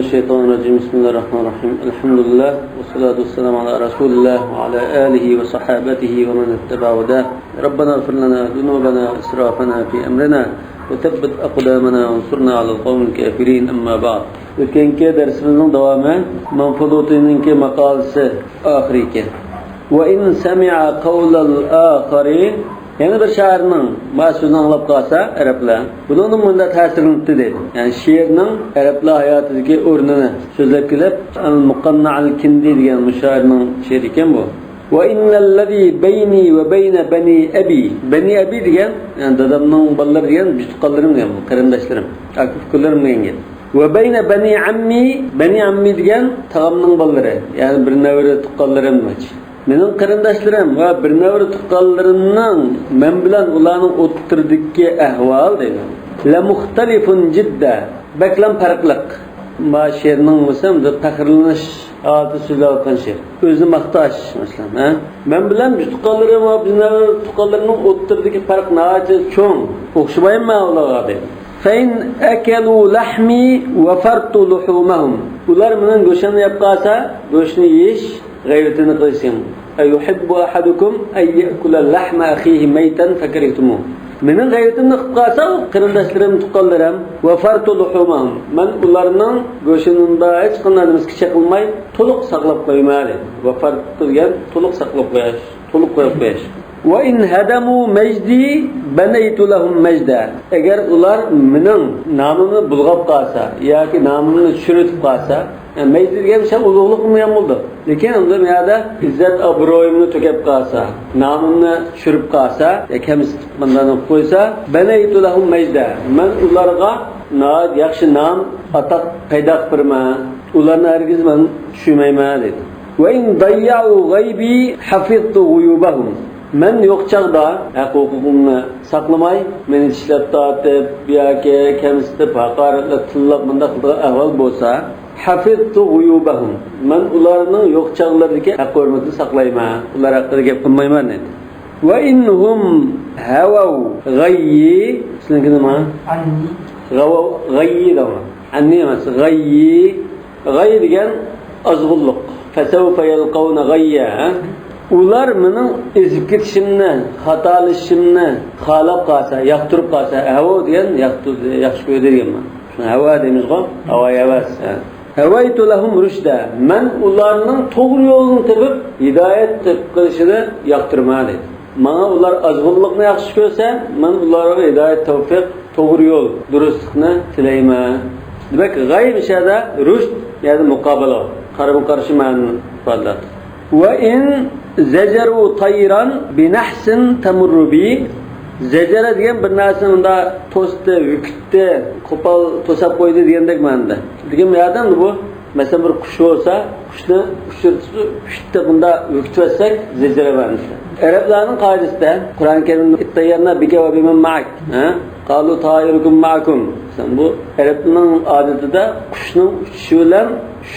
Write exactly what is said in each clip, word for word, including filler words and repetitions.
الشيطان الرجيم. بسم الله الرحمن الرحيم. الحمد لله والصلاة والسلام على رسول الله وعلى آله وصحابته ومن اتبع هداه. ربنا اغفر لنا ذنوبنا وإسرافنا في أمرنا وثبت أقدامنا وانصرنا على القوم الكافرين. أما بعد. ئۆتكەنكى دەرسىمىزنىڭ داۋامى مەنفۇلۇتىنىڭكى ماقالىسى ئاخىرى ئىكەن. وإن سمع قول الآخر، يەنە بىر شائىرنىڭ ما سۆزىنى ئاڭلاپ قالسا ئەرەبلەر، بۇنىڭدىن مۇنداق تەسىرلىنىپتۇ دەيدۇ. يەنى شېئىرنىڭ ئەرەبلەر ھاياتىدىكى ئورنىنى سۆزلەپ كېلىپ، ئەل مۇقەننە ئەل كىندى دېگەن مۇشۇ شائىرنىڭ شېئىرى ئىكەن بۇ. وإن الذي بيني وبين بني أبي، بەنى ئەبى دېگەن، يەنى دادامنىڭ بالىلىرى دېگەن، بىر تۇغقانلىرىم دېگەن، بۇ قېرىنداشلىرىم، ئاكا ئۇكىلىرىم دېگەن گەپ. وبين بني عمي، بەنى ئەممى دېگەن تاغامنىڭ بالىلىرى، يەنى بىر نەۋرە تۇغقانلىرىم. مېنىڭ قېرىنداشلىرىم ۋە بىر نەۋرە تۇغقانلىرىمنىڭ مەن بىلەن ئۇلارنىڭ ئوتتۇرىدىكى ئەھۋال دەيدۇ. لمختلف جدا، بەكلەم پەرقلىق. ما شېئىرنىڭ بولسا بىر پەخىرلىنىش ھالىتى سۆزلەۋاتقان شېئىر. ئۆزىنى ماختاش، مەسىلەن، ھە؟ مەن بىلەن بىر تۇغقانلىرىم ۋە بىر نەۋرە تۇغقانلىرىمنىڭ ئوتتۇرىدىكى پەرق ناھايىتى چوڭ. ئوخشىمايمەن ئۇلارغا دەيدۇ. فإن أكلوا لحمي وفرت لحومهم. ئۇلار مېنىڭ گۆشۈمنى يەپ قالسا، گۆشنى يېيىش غەيۋىتىنى قىلىشىم. أيحب أحدكم أن يأكل لحم أخيه ميتا فكرهتموه. مېنىڭ غەيۋىتىمنى قىلىپ قالسا، ئۇ قېرىنداشلىرىم، تۇغقانلىرىم، وفرت لحومهم. مەن ئۇلارنىڭ گۆشىنى ھېچقانداق نېمىسىگە چېقىلماي، تولۇق ساقلاپ قويىمەن دەيدۇ. وفرت دېگەن تولۇق ساقلاپ قويۇش، تولۇق قويۇپ قويۇش. وإن هدموا مجدي بنيت لهم مجدا. ئەگەر ئۇلار مېنىڭ نامىمنى بۇلغاپ قالسا ياكى نامىمنى چۈشۈرۈۋېتىپ قالسا، يەنى مەجدى دېگەن شۇ ئۇلۇغلۇق دېگەن بولىدۇ. لېكىن ئۇندا بۇ يەردە ئىززەت ئابرۇيۇمنى تۆكۈپ قالسا، نامىمنى چۈشۈرۈپ قالسا، يا كەمسىتىپ مۇنداق قىلىپ قويسا، بنيت لهم مجدا. مەن ئۇلارغا ناھايىتى ياخشى نام، ئاتاق پەيدا قىلىپ بېرىمەن. ئۇلارنى ھەرگىز مەن چۈشۈرمەيمەن دەيدۇ. وإن ضيعوا غيبي حفظت غيوبهم. مەن يوق چاغدا ھەق ھوقۇقۇمنى ساقلىماي، مېنى چىشلەپ تارتىپ ياكى كەمسىتىپ، ھاقارەتلەپ، تىللاپ، مۇنداق قىلىدىغان ئەھۋال بولسا، حفظت غيوبهم. مەن ئۇلارنىڭ يوق چاغلىرىدىكى ھەق ھۆرمىتىنى ساقلايمەن. ئۇلار ھەققىدە گەپ قىلمايمەن دەيدۇ. وإن هم هووا غيي. سىزنىڭكى نېمە؟ عني. غووا، غيي دەڭلار. عني ئەمەس، غيي. غەي دېگەن ئازغۇنلۇق. فسوف يلقون غيا. ئۇلار مېنىڭ ئېزىپ كېتىشىمنى، خاتالىشىشىمنى خالاپ قالسا، ياقتۇرۇپ قالسا، ھەۋا دېگەن ياقتۇ-، ياخشى كۆرىدۇ دېگەن مەنە. شۇڭا ھەۋا دەيمىزغۇ، ھاۋا ھەۋەس. ھەۋەيتۇ لەھۇم رۇشدە. مەن ئۇلارنىڭ توغرا يولىنى تېپىپ، ھىدايەت تېپىپ قېلىشىنى ياقتۇرىمەن دەيدۇ. ماڭا ئۇلار ئازغۇنلۇقنى ياخشى كۆرسە، مەن ئۇلارغا ھىدايەت، تەۋپىق، توغرا يول، دۇرۇسلۇقنى تىلەيمەن. دېمەك، غەي مۇشۇ يەردە رۇشد، يەنى مۇقابىلە، قارىمۇ قارشى مەنىنى ئىپادىلەيدۇ. وإن زجروا طيرا بنحس تمر بي. زەجەرە دېگەن بىر نەرسىنى مۇنداق توستى، ۋۈكۈتتى، قوپال توساپ قويدى دېگەندەك مەنىدە. لېكىن بۇ يەردە بۇ، مەسىلەن، بىر قۇش بولسا، قۇشنى ئۇچۇرتۇپ، پۈشتە بۇنداق ۋۈكۈتۈۋەتسەك، زەجەرە مەنىسىدە. ئەرەبلەرنىڭ قائىدىسىدە، قۇرئان كەرىمدە، اتطيرنا بك وبمن معك، ھە؟ قالوا طائركم معكم. مەسىلەن، بۇ ئەرەبنىڭ ئادىتىدە قۇشنىڭ ئۇچۇشى بىلەن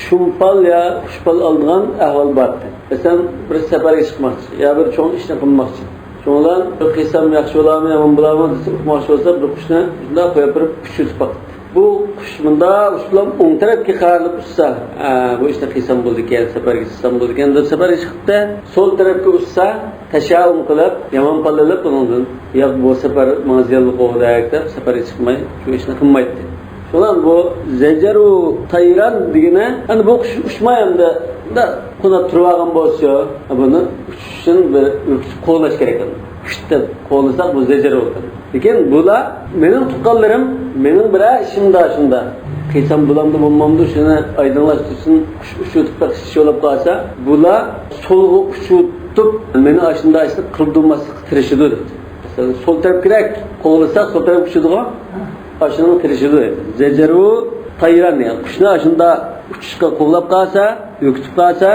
شۇمپال يا خۇشپال ئالىدىغان ئەھۋال بار ئىدى. مەسىلەن، بىر سەپەرگە چىقماقچى يا بىر چوڭ ئىشنى قىلماقچى. شۇنىڭ بىلەن بىر قىلسام ياخشى بولامۇ، يامان بولامۇ دېسە، ئۇقماقچى بولسا، بىر قۇشنى شۇنداق قويۇپ بېرىپ ئۇچۇرتۇپ باقتى. بۇ قۇش مۇنداق ئۇچۇپ بىلەن ئوڭ تەرەپكە قاراپ ئۇچسا، ئە، بۇ ئىشنى قىلسام بولىدىكەن، سەپەرگە چىقسام بولىدىكەن دەپ سەپەرگە چىقىپتۇ. سول تەرەپكە ئۇچسا، تەشەئۇم قىلىپ، يامان پاللىلىپ بۇنىڭدىن، ياق، بۇ سەپەر ماڭا زىيانلىق بولغۇدەك دەپ سەپەرگە چىقماي، شۇ ئىشنى قىلمايتتى. شۇنىڭ بۇ زەجەرۇ تەيران دېگىنى، ئەنە بۇ قۇش ئۇچماي ئەمدى، مۇنداق قونۇپ تۇرۇۋالغان بولسا، بۇنى ئۇچۇشتىن بىر ئۈركۈتۈپ قوغلاش كېرەك. كۈچتە قوغلىساق، بۇ زەجەر بولىدۇ. لېكىن بۇلار مېنىڭ تۇغقانلىرىم، مېنىڭ بىرەر ئىشىمدا شۇنداق قىلسام بولامدۇ، بولمامدۇ، شۇنى ئايدىڭلاشتۇرسۇن، ئۇچ-، ئۇچۇرتۇپ بېقىش ئىشى بولۇپ قالسا، بۇلار سولغا ئۇچۇرتۇپ، مېنى ئاشۇنداق ئىشنى قىلدۇرماسلىققا تىرىشىدۇ، دەيدۇ. مەسىلەن، سول تەرەپكىرەك قوغلىساق، سول تەرەپكە ئۇچىدىغۇ، ئاشۇنىڭغا تىرىشىدۇ، دەيدۇ. زەجەرۇ تەيران، يەنى قۇشنى ئاشۇنداق ئۇچۇشقا قوغلاپ قالسا، ۋۈكۈتۈپ قالسا،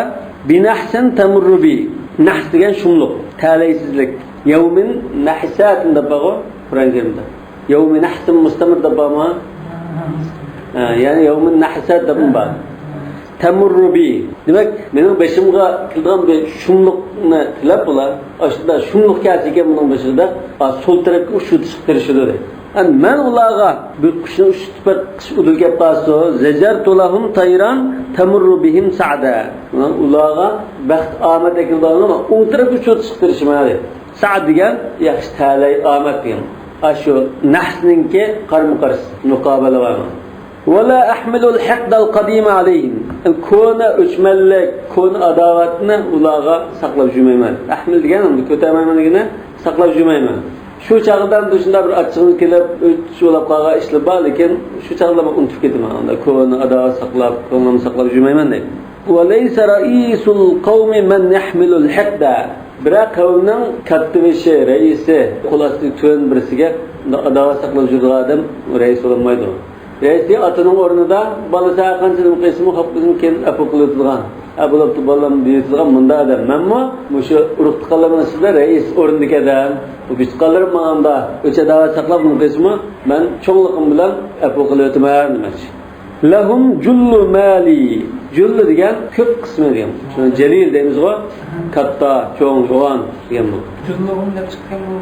بىنەھسىن تەمۇررۇ بى. نەھس دېگەن شۇملۇق، تەلەيسىزلىك. يەۋمىن نەھساتىن دەپ بارغۇ قۇرئان كەرىمدە. يەۋمىن نەھسىن مۇستەمىر دەپ بارمۇ؟ ھە، يەنى يەۋمىن نەھسات دەپمۇ بار. تەمۇررۇ بى. دېمەك، مېنىڭ بېشىمغا كېلىدىغان بىر شۇملۇقنى تىلەپ بۇلار، ئاشۇنداق شۇملۇق كەلسىكەن بۇنىڭ بېشىدا، ئا، سول تەرەپكە ئۇچۇرتۇشقا تىرىشىدۇ، دەيدۇ. مەن ئۇلارغا بىر قۇشنى ئۇچرىتىپ، قىش ئۇدۇل كەپ قالسا، زەجەرتۇ لەھۇم تەيران تەمۇررۇ بىھىم سەئدە. مەن ئۇلارغا بەخت ئامەت ئەكېلىدىغانلار ئوڭ تەرەپكە ئۇچرىتىشقا تىرىشىمەن. سەئد دېگەن ياخشى تەلەي ئامەت دېگەن. ئاشۇ نەھسنىڭكى قارىمۇ قارشى مۇقابىلە بار. ۋەلا ئەھمىلۇل ھەقدەل قەدىمە ئەلەيھىم. كونا ئۆچمەنلىك، كونا ئاداۋەتنى ئۇلارغا ساقلاپ يۈرمەيمەن. ئەھمىل دېگەن كۆتەرمەيمەن دېگىنى، ساقلاپ يۈرمەيمەن. شۇ چاغدا شۇنداق بىر ئاچچىقىم كېلىپ، ئۆچ بولاپ قالغان ئىشلار بار، لېكىن شۇ چاغدا مەن ئۇنتۇپ كېتىمەن. ئۇنداق كونا ئاداۋەت ساقلاپ، كۆڭلۈمنى ساقلاپ يۈرمەيمەن دەيدۇ. ۋەلەيسە رەئىسۇل قەۋمى مەن يەھمىلۇل ھەقدە. بىرەر قەۋمنىڭ كاتتىبېشى، رەئىسى، قول ئاستىدىكى تۆۋەن بىرسىگە ئاداۋەت ساقلاپ يۈرىدىغان ئادەم رەئىس بولالمايدۇ. رەئىس ئاتىنىڭ ئورنىدا بالىسى ھەر قانچە نېمە قىلسىمۇ، خاپا قىلسىمۇ كېيىن ئەپۇ قىلىۋېتىدىغان، ھە بولۇپتۇ بالام دېيىۋېتىدىغان مۇنداق ئادەم. مەنمۇ مۇشۇ ئۇرۇق تۇغقانلىرىمنىڭ ئىچىدە رەئىس ئورنىدىكى ئادەم. بۇ كۈچ تۇغقانلىرىم ماڭا ئۇنداق ئۆچ ئاداۋەت ساقلاپ نېمە قىلسىمۇ، مەن چوڭلۇقۇم بىلەن ئەپۇ قىلىۋېتىمەن دېمەكچى. لەھۇم جۇللۇ مالى. جۇللۇ دېگەن كۆپ قىسمى دېگەن. شۇنى جەلىل دەيمىزغۇ، كاتتا، چوڭ، يوغان دېگەن بۇ. جۇللۇھۇم دەپ چىققان بۇ،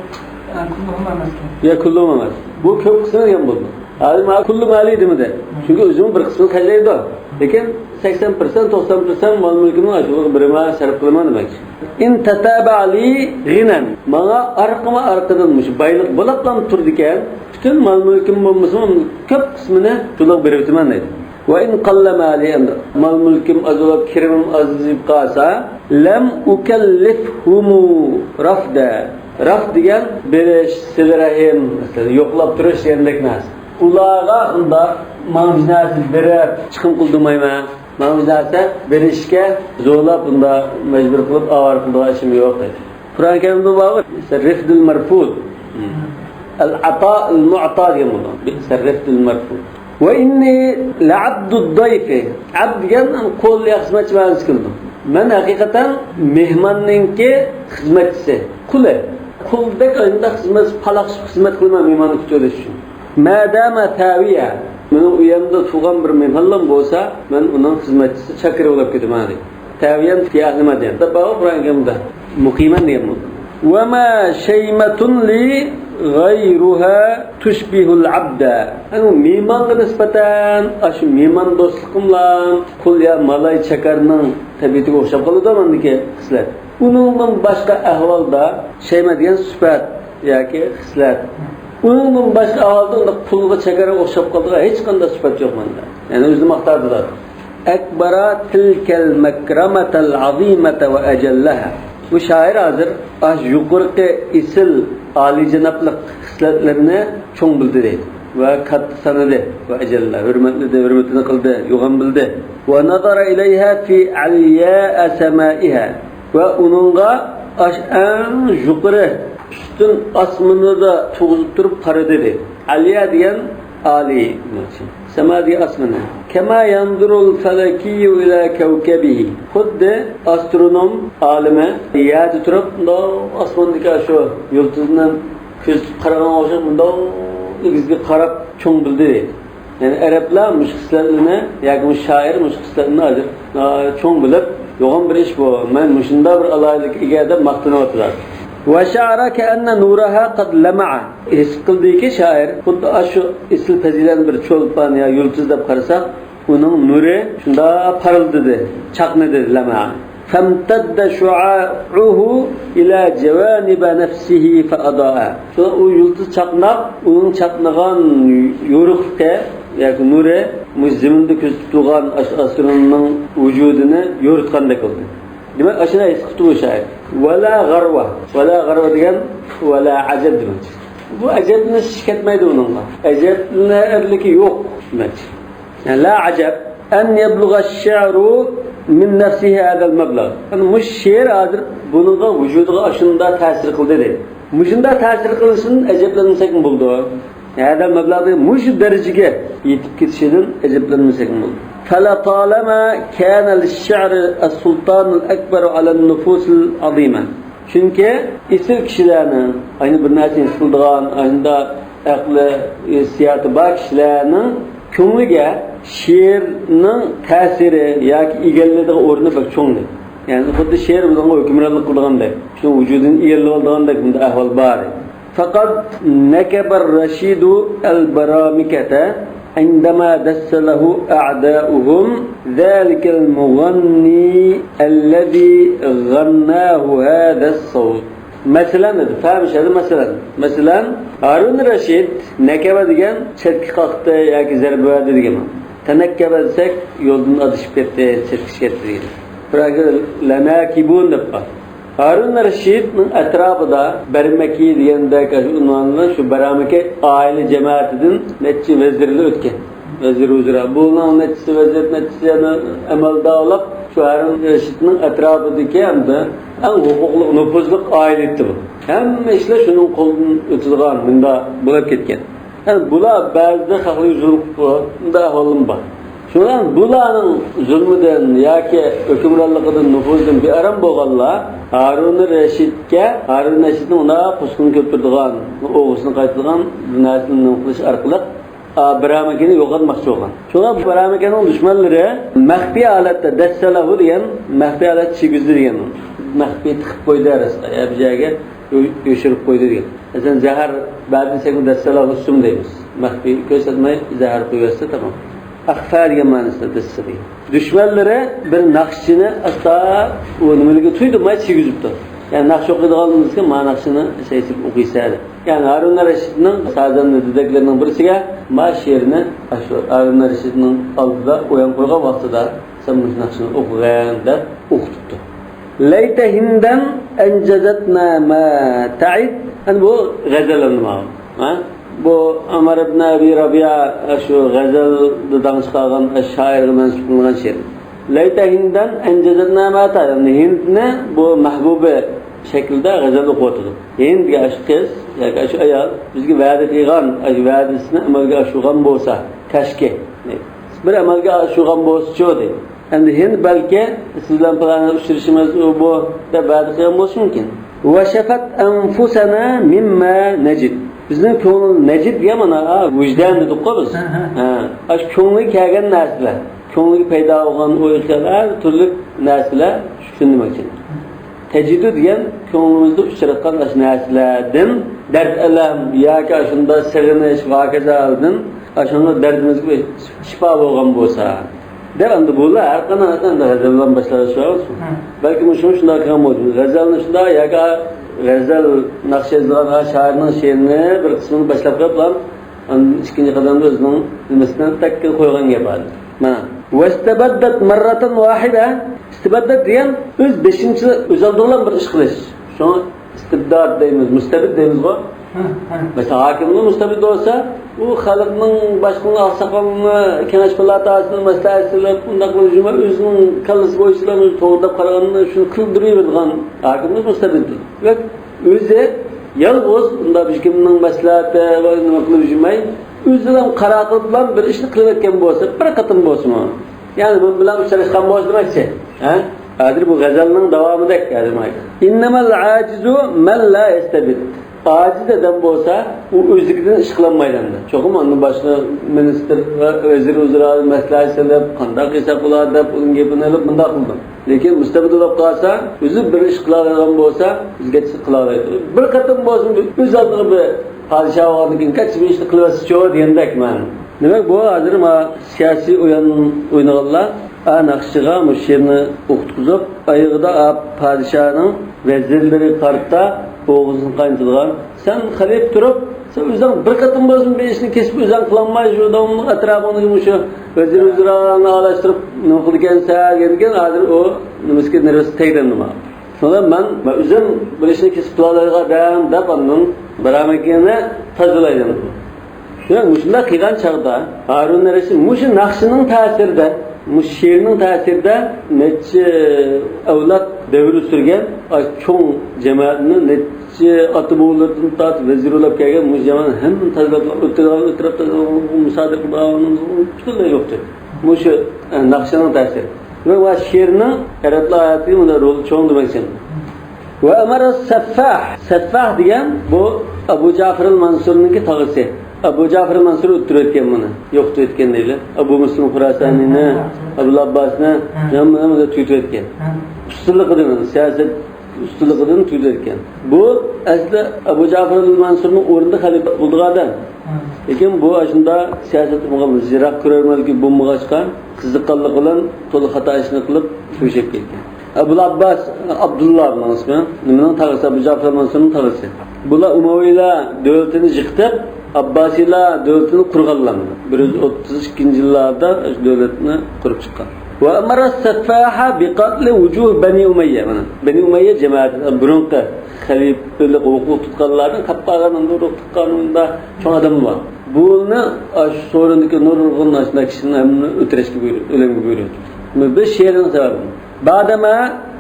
ئە، كۇللۇھۇم ئەمەسكەن. يا كۇللۇھۇم ئەمەس. بۇ كۆپ قىسمى دېگەن بولىدۇ. ھازىر مانا كۇللۇ مالى دېمىدى. چۈنكى ئۆزىنىڭ بىر قىسمىنى خەجلەيدۇ. لېكىن سەكسەن پىرسەنت، توقسان پىرسەنت مال مۈلكىمنى ئاشۇلارغا بېرىمەن، سەرپ قىلىمەن دېمەكچى. ئىن تەتابەلى غىنەن. ماڭا ئارقىما ئارقىدىن مۇشۇ بايلىق بولاپلا تۇرىدىكەن، پۈتۈن مال مۈلكۈم بولمىسىمۇ، كۆپ قىسمىنى شۇلارغا بېرىۋېتىمەن دەيدۇ. ۋە ئىن قەللە مالى، ئەمدى مال مۈلكۈم ئازلاپ، كىرىمىم ئازىيىپ قالسا، لەم ئۇكەللىفھۇمۇ رەفدە. رەفد دېگەن بېرىش، سىلە رەھىم، مەسىلەن، يوقلاپ تۇرۇش دېگەندەك نەرسە. ئۇلارغا ئۇنداق ماڭا بىر نەرسە بېرىپ، چىقىم قىلدۇرمايمەن. ماڭا بىر نەرسە بېرىشكە زورلاپ، ئۇنداق مەجبۇر قىلىپ، ئاۋارە قىلىدىغان ئىشىم يوق دەيدۇ. قۇرئان كەرىمدە بارغۇ، رىفدۇل مەرفۇد. ئەل ئەتا ئەل مۇئتا دېگەن بولىدۇ. بىئسە رىفدۇل مەرفۇد. ۋە ئىننى لەئەبدۇد دايفى. ئەبد دېگەن قۇل يا خىزمەتچى مەنىسىگە كېلىدۇ. مەن ھەقىقەتەن مېھماننىڭكى خىزمەتچىسى. قۇلى. قۇلدەك ئاينىدا خىزمەت، پالاقشىپ خىزمەت قىلىمەن مېھماننى كۈتۈۋېلىش ئۈچۈن. مادامە ساۋىيە. مېنىڭ ئۇ يەردە تۇرغان بىر مېھمانلام بولسا، مەن ئۇنىڭ خىزمەتچىسى، چاكىرى بولۇپ كېتىمەن دەيدۇ. تەۋىيەن فى ئەھلى مەدىينە دەپ بارغۇ قۇرئان كەرىمدە. مۇقىمەن دېگەن بولىدۇ. ۋە ما شەيمەتۇن لى غەيرۇھا تۇشبىھۇل ئەبدە. يەنى مېھمانغا نىسبەتەن ئاشۇ مېھمان دوستلۇقۇملان قۇل يا مالاي چاكارنىڭ تەبىئىتىگە ئوخشاپ قالىدۇ ماندىكى خىسلەت. ئۇنىڭدىن باشقا ئەھۋالدا شەيمە دېگەن سۈپەت ياكى خىسلەت. ئۇنىڭدىن باشقا ئەھۋالدا ئۇنداق قۇلغا، چاكارغا ئوخشاپ قالىدىغان ھېچقانداق سۈپەت يوق مەندە. يەنى ئۆزىنى ماختايدۇ. ئەكبەرا تىلكەل مەكرەمەتەل ئەزىمەتە ۋە ئەجەللەھا. بۇ شائىر ھازىر ئاشۇ يۇقىرىقى ئېسىل، ئالىيجانابلىق خىسلەتلىرىنى چوڭ بىلدى دەيدۇ. ۋە كاتتا سانىدى. ۋە ئەجەللەھا، ھۆرمەتلىدى، ھۆرمىتىنى قىلدى، يوغان بىلدى. ۋە نەزەرە ئىلەيھا فى ئەليائە سەمائىھا. ۋە ئۇنىڭغا ئاشۇ ئەڭ يۇقىرى ئۈستۈن ئاسمىنىدا تۇرغۇزۇپ تۇرۇپ قارىدى دەيدۇ. ئەليا دېگەن ئالىي، سەما دېگەن ئاسمىنى. كەما يەنزۇرۇل فەلەكىييۇ ئىلە كەۋكەبىھى. خۇددى ئاسترونوم ئالىمى يەردە تۇرۇپ، مۇنداق ئاسماندىكى ئاشۇ يۇلتۇزنى كۆزىتىپ قارىغانغا ئوخشاش، مۇنداق ئېگىزگە قاراپ چوڭ بىلدى دەيدۇ. يەنى ئەرەبلەر مۇشۇ خىسلەتلىرىنى ياكى مۇشۇ شائىر مۇشۇ خىسلەتلىرىنى ھازىر، ئا، چوڭ بىلىپ، يوغان بىر ئىش بۇ. مەن مۇشۇنداق بىر ئالاھىدىلىككە ئىگە دەپ ماختىنىۋاتىدۇ. ۋە شەئەرە كەئەننە نۇرەھا قەد لەمەئە. ھېس قىلدىكى شائىر، خۇددى ئاشۇ ئېسىل پەزىلەتنى بىر چولپان يا يۇلتۇز دەپ قارىساق، ئۇنىڭ نۇرى شۇنداق پارلىدى، چاقنىدى، لەمەئە. فامتەددە شۇئاعۇھۇ ئىلە جەۋانىبە نەفسىھى فەئەدائە. شۇ ئۇ يۇلتۇز چاقناپ، ئۇنىڭ چاقنىغان يورۇقلۇقى ياكى نۇرى مۇشۇ زېمىندا كۆزىتىپ تۇرغان ئاش-، ئاسترونومنىڭ ۋۇجۇدىنى يورۇتقاندەك بولدى. دېمەك، ئاشۇنى ھېس قىپتۇ بۇ شائىر. ۋەلا غەرۋە. ۋەلا غەرۋە دېگەن ۋەلا ئەجەب دېمەكچى. بۇ ئەجەبلىنىش كەتمەيدۇ ئۇنىڭغا. ئەجەبلىنەرلىكى يوق دېمەكچى. يەنى لا عجب أن يبلغ الشعر من نفسه هذا المبلغ. يەنى مۇشۇ شېئىر ھازىر بۇنىڭغا، ۋۇجۇدىغا ئاشۇنداق تەسىر قىلدى دەيدۇ. مۇشۇنداق تەسىر قىلىشىدىن ئەجەبلەنمىسەكمۇ بولىدۇ. ھەدە مەبلەغدە مۇشۇ دەرىجىگە يېتىپ كېتىشىدىن ئەجەبلەنمىسەكمۇ بولىدۇ. فلطالما كان للشعر السلطان الأكبر على النفوس العظيمة. چۈنكى ئېسىل كىشىلەرنىڭ، ئاينى بىر نەرسىنى ھېس قىلىدىغان، ئاشۇنداق ئەقلى، ھېسسىياتى بار كىشىلەرنىڭ كۆڭلىگە شېئىرنىڭ تەسىرى ياكى ئىگىلەيدىغان ئورنى بەك چوڭ دەيدۇ. يەنى خۇددى شېئىر بۇنىڭغا ھۆكۈمرانلىق قىلىدىغاندەك، شۇنىڭ ۋۇجۇدىنى ئىگىلىۋالىدىغاندەك بۇنداق ئەھۋال بار دەيدۇ. فقد نكب الرشيد البرامكة عندما دس له أعداؤهم ذلك المغني الذي غناه هذا الصوت. مەسىلەن دېدى، فەھىمىشەدە مەسىلەن. مەسىلەن، ھارۇن رەشىد نەكەبە دېگەن چەتكە قاقتى ياكى زەربە بەردى دېگەن. تەنەككەبە دېسەك، يولدىن ئادىشىپ كەتتى، چەتكە چىقىپ كەتتى دېگەن. بىراق لەناكىبۇن دەپ بار. ھارۇن رەشىدنىڭ ئەتراپىدا بەرمەكى دېگەندەك ئاشۇ ئۇنۋان بىلەن شۇ بەرامىكە ئائىلە جەمەتىدىن نەچچە ۋەزىرلەر ئۆتكەن. ۋەزىر ۋۇزرا. بۇنىڭ نەچچىسى ۋەزىر، نەچچىسى يەنە ئەمەلدارلاپ، شۇ ھارۇن رەشىدنىڭ ئەتراپىدىكى ھەمدە ئەڭ ھوقۇقلۇق، نوپۇزلۇق ئائىلە ئىدى بۇ. ھەممە ئىشلار شۇنىڭ قولىدىن ئۆتىدىغان، مۇنداق بولۇپ كەتكەن. يەنى بۇلار بەزىدە خەقلەرگە زۇلۇم قىلىپ، بۇنداق ئەھۋالمۇ بار. شۇڭا بۇلارنىڭ زۇلمىدىن ياكى ھۆكۈمرانلىقىدىن، نوپۇزىدىن بىئارام بولغانلار ھارۇن رەشىدكە، ھارۇن رەشىدنىڭ ئۇنداق قۇسقىنى كۆتۈرىدىغان، ئوغرىسىنى قايتىدىغان بىر نەرسىنى نېمە قىلىش ئارقىلىق، ئا، بىرامىكىنى يوقاتماقچى بولغان. شۇڭا بىرامىكىنىڭ دۈشمەنلىرى مەخپىي ھالەتتە، دەسسەلەھۇ دېگەن مەخپىي ھالەتتە چىگىزدى دېگەن. مەخپىي تىقىپ قويدى ئارىسىغا، يا بىر جايغا يو-، يوشۇرۇپ قويدى دېگەن. مەسىلەن، زەھەر بەردى دېسەكمۇ، دەسسەلەھۇ سۇم دەيمىز. مەخپىي كۆرسەتمەي زەھەر قويۇۋەتسە تامام. ئەخفە دېگەن مەنىسىدە دەسسە دېگەن. دۈشمەنلىرى بىر ناخشىچىنى ئاستا ئۇ نېمىلىرىگە تۇيدۇرماي چىگىزىپتۇ. يەنى ناخشا ئوقۇيدىغان بولسا، مانا ناخشىنى شەيسىپ ئوقۇيسەن دەپ. يەنى ھارۇن رەشىدنىڭ سازەندە دېدەكلىرىنىڭ بىرسىگە ما شېئىرنى ئاشۇ ھارۇن رەشىدنىڭ ئالدىدا ئويۇن قويغان ۋاقتىدا سەن مۇشۇ ناخشىنى ئوقۇغىن دەپ ئوقۇتۇپتۇ. ليت هندا أنجزتنا ما تعد. ئەنە بۇ غەزەل ئەمدى ماۋۇ. ھە؟ بۇ ئەمر ئىبن ئەبى رەبىئە شۇ غەزەلدە داڭ چىقارغان شائىرغا مەنسۇپ قىلىنغان شېئىر. ليت هندا أنجزتنا ما تعد. يەنى ھىندنى بۇ مەھبۇبى شەكلىدە غەزەل ئوقۇۋاتىدۇ. ھىند دېگەن ئاشۇ قىز ياكى ئاشۇ ئايال بىزگە ۋەدە قىلغان، ئاشۇ ۋەدىسىنى ئەمەلگە ئاشۇرغان بولسا، كاشكى. بىر ئەمەلگە ئاشۇرغان بولسىچۇ دەيدۇ. ئەمدى ھىند بەلكى سىز بىلەن پالانى ئۇچرىشىمىز ئۇ بۇ دەپ ۋەدە قىلغان بولۇشى مۇمكىن. وشفت أنفسنا مما نجد. بىزنىڭ كۆڭۈل نەجىد دېگەن مانا، ھا، ۋىجدان دېدۇققۇ بىز. ھە، ھە. ھە. ئاشۇ كۆڭلىگە كەلگەن نەرسىلەر، كۆڭلىگە پەيدا بولغان ئوي خىيال، ھەر تۈرلۈك نەرسىلەر شۇنى دېمەكچى. تەجىدۇ دېگەن كۆڭلىمىزدە ئۇچراتقان ئاشۇ نەرسىلەردىن دەرد-ئەلەم ياكى ئاشۇنداق سېغىنىش ۋە ھاكازادىن ئاشۇنداق دەردىمىزگە بىر شىپا بولغان بولسا. دەپ ئەمدى بۇلار ھەر قانداق نەرسە ئەمدى غەزەل بىلەن باشلاشتۇرۇۋالسۇن. ھە. بەلكىم شۇ شۇنداق قىلغان بولسۇن. غەزەلنى شۇنداق ياكى غەزەل ناخشا يازىدىغان ھە شائىرنىڭ شېئىرىنى بىر قىسمىنى باشلاپ قويۇپلا، ئاندىن ئىككىنچى قەدەمدە ئۆزىنىڭ نېمىسىنى تەككە قويغان گەپ ھازىر. مانا. واستبدت مرة واحدة. ئىستىبدات دېگەن ئۆز بېشىنچىلىق، ئۆز ئالدىغا بىر ئىش قىلىش. شۇڭا ئىستىبدات دەيمىز، مۇستەبىت دەيمىزغۇ. ھە، ھە. مەسىلەن، ھاكىممۇ مۇستەبىت بولسا، ئۇ خەلقنىڭ باشقىنىڭ ئاقساقالىنى، كېڭەش پالاتاسىنىڭ مەسلىھەتچىلىرى ئۇنداق بولۇشىما ئۆزىنىڭ كاللىسى بويىچىلا ئۆزى توغرا دەپ قارىغاننى شۇنى قىلدۇرۇۋېرىدىغان ھاكىممۇ مۇستەبىت. ۋە ئۆزى يالغۇز ئۇنداق ھېچكىمنىڭ مەسلىھەتى ۋە نېمە قىلىپ يۈرمەي، ئۆزىلا قارار قىلىپلا بىر ئىشنى قىلىۋەتكەن بولسا، بىر قېتىم بولسىمۇ. يەنى بۇ بىلەن ئۇچراشقان بولسا دېمەكچى. ھە؟ ھازىر بۇ غەزەلنىڭ داۋامىدەك ھازىر مانا. إنما العاجز من لا يستبد. ئاجىز ئادەم بولسا، ئۇ ئۆزلۈكىدىن ئىش قىلالمايدۇ ئەمدى. چوقۇم ئۇنى باشقا مىنىستىر ۋە ۋەزىر ئۆزئارا مەسلىھەت سېلىپ، قانداق قىلساق بولار دەپ، ئۇنىڭ گېپىنى ئېلىپ، مۇنداق قىلىدۇ. لېكىن مۇستەبىت بولۇپ قالسا، ئۆزى بىر ئىش قىلالايدىغان بولسا، ئۆزگىچە قىلالايدۇ. بىر قېتىم بولسۇن، ئۆز ئالدىغا بىر پادىشاھ بولغاندىن كېيىن، قاچە بىر ئىشنى قىلىۋەتسىچۇ دېگەندەك مەن. دېمەك، بۇ ھازىر ما سىياسىي ئويۇن ئوينىغانلار، ئا ناخشىچىغا مۇشۇ شېئىرنى ئوقۇتقۇزۇپ، ئايىغىدا ئا پادىشاھنىڭ ۋەزىرلىرىگە قارىتا بوغۇزىنى قاينىتىدىغان، سەن خەلىپە تۇرۇپ، سەن ئۆزۈڭ بىر قېتىم بولسۇن بىر ئىشنى كېسىپ ئۆزۈڭ قىلالماي، شۇ داۋاملىق ئەتراپىڭدىكى مۇشۇ ۋەزىر ۋۇزرالارنى ئارىلاشتۇرۇپ نېمە قىلىدىكەنسەن دېگەندىكىن، ھازىر ئۇ نېمىسىگە نېرۋىسى تەگدى ئەمدى ماڭا. شۇڭا مەن، مەن ئۆزۈم بىر ئىشنى كېسىپ قىلالايدىغان ئادەم دەپ ئاندىن بىرەمەكىنى تازىلايدۇ. شۇڭا مۇشۇنداق قىلغان چاغدا ھارۇن رەشىد مۇشۇ ناخشىنىڭ تەسىرىدە، مۇشۇ شېئىرنىڭ تەسىرىدە نەچچە ئەۋلاد دەۋر سۈرگەن، ئا، چوڭ جەمەتنى نەچچە ئاتا-بوۋىلىرىدىن تارتىپ ۋەزىر بولاپ كەلگەن مۇشۇ جەمەتنى ھەممىنى تازىلاپ ئۆتىدىغان، ئۆتۈرۈپ تازىلاپ مۇسادىرە قىلىدىغان پۈتۈنلەي يوقتى. مۇشۇ، ئە، ناخشىنىڭ تەسىرى. ۋە، ۋە شېئىرنىڭ ياراتقان ھاياتىدىكى مۇنداق رولى چوڭ دېمەكچى. ۋە ئەمەر سەففاھ. سەففاھ دېگەن بۇ ئەبۇ جەفەر مەنسۇرنىڭكى تاغىسى. ئەبۇ جەفەر مەنسۇر ئۆلتۈرۈۋەتكەن بۇنى. يوقىتىۋەتكەن دەيلى. ئەبۇ مۇسلىم خۇراسانىنى، ھە، ھە. ئەبۇل ئابباسنى، ھە. ھەممىنى بۇ تۈگىتىۋەتكەن. ھە. ئۇستىلىقىدىن سىياسەت ئۇستىلىقىدىن تۈگىدىكەن. بۇ ئەسلى ئەبۇ جەفەر ئەل مەنسۇرنىڭ ئورنىدا خەلىپە بولىدىغان ئادەم. لېكىن بۇ ئاشۇنداق سىياسەت قىلمىغان، يىراق كۆرەرمەنلىكى بولمىغاچقا، قىزىققانلىقى بىلەن تولا خاتا ئىشنى قىلىپ، تۈگىشىپ كەتكەن. ئەبۇل ئابباس ئابدۇللا بۇنىڭ ئىسمى. نېمىنىڭ تاغىسى؟ ئەبۇ جەفەر مەنسۇرنىڭ تاغىسى. بۇلار ئۇمەۋىيلەر دۆلىتىنى يىقىتىپ، ئابباسىيلار دۆلىتىنى قۇرغانلار. بىر يۈز ئوتتۇز ئىككىنچى يىللاردا شۇ دۆلەتنى قۇرۇپ چىققان. ۋە ئەمەرە سەففاھە بىقەتلى ۋۇجۇھ بەنى ئۇمەييە. مانا، بەنى ئۇمەييە جەمەتى، بۇرۇنقى خەلىپىلىك ھوقۇق تۇتقانلاردىن قاپقارىغان ھوقۇق تۇتقان چوڭ ئادەم بار. بۇنى ئاشۇ سورۇندىكى نۇرغۇن ئاشۇنداق كىشىنى ھەممىنى ئۆلتۈرۈشكە بۇيرۇ-، ئۆلۈمگە بۇيرۇيدۇ. بۇ شېئىرنىڭ سەۋەبى. بادەمە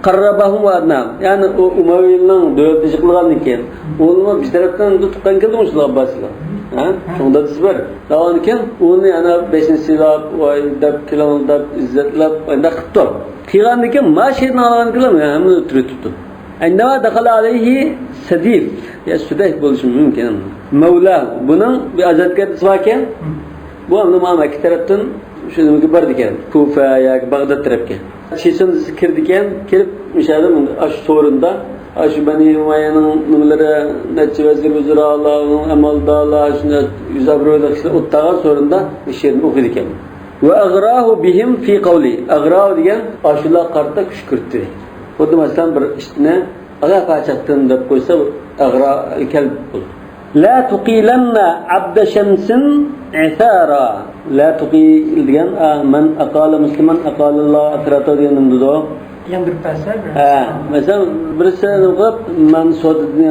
قەررەبەھۇم ۋە ئەدناھۇم. يەنى ئۇ ئۇمەۋىينىڭ دۆلىتىنى يىقلىغاندىن كېيىن، ئۇنىڭ بىر تەرەپتىن تۇغقان كەلدىمۇ شۇلار ئابباسىيلار. ھە؟ شۇنىڭ دادىسى بار. داۋاندىن كېيىن ئۇنى يەنە بېشىنى سىلاپ، ۋاي دەپ، كېلىڭ دەپ، ئىززەتلەپ، ئانداق قىپتۇ. قىلغاندىن كېيىن، ما شېئىرنى ئاڭلىغاندىن كېيىن ھەممىنى ئۆلتۈرۈۋېتىپتۇ. ئەندەۋا دەخەل ئەلەيھى سەدىف. يا سۈدەيھ بولۇشى مۇمكىن. مەۋلا. بۇنىڭ بىر ئازادگەردىسى باركەن. بۇ ئەمدى مانا مەككە تەرەپتىن شۇ نېمىگە بارىدىكەن، كۇفە ياكى باغداد تەرەپكە. چېچەن كىرىدىكەن، كىرىپ مۇشۇ يەردە ئاشۇ سورۇندا، ئاشۇ بەنى ئۇمەييەنىڭ نېمىلىرى، نەچچە ۋەزىر ۋۇزرالار، ئەمەلدارلار، شۇنداق يۈز ئابرۇيلۇق كىشىلەر ئولتۇرغان سورۇندا شېئىرنى ئوقۇيدىكەن. ۋە ئەغراھۇ بىھىم فى قەۋلى. ئەغراھۇ دېگەن ئاشۇلارغا قارىتا كۈشكۈرتتى. خۇددى مەسىلەن بىر ئىتنى ئالا پاچاقتىن دەپ قويسا، ئەغرا كەلب بولىدۇ. لا تۇقىلەننە ئەبدە شەمسىن ئىسارا. لا تۇقىل دېگەن، ئا، مەن ئەقالە مۇسلىمان ئەقالەللا ئەسرەتە دېگەن نېمە دېدۇ؟ ياندۇرۇپ بەرسە بىر. ھە، مەسىلەن، بىرسى نېمە قىلىپ، مەن سودىدىن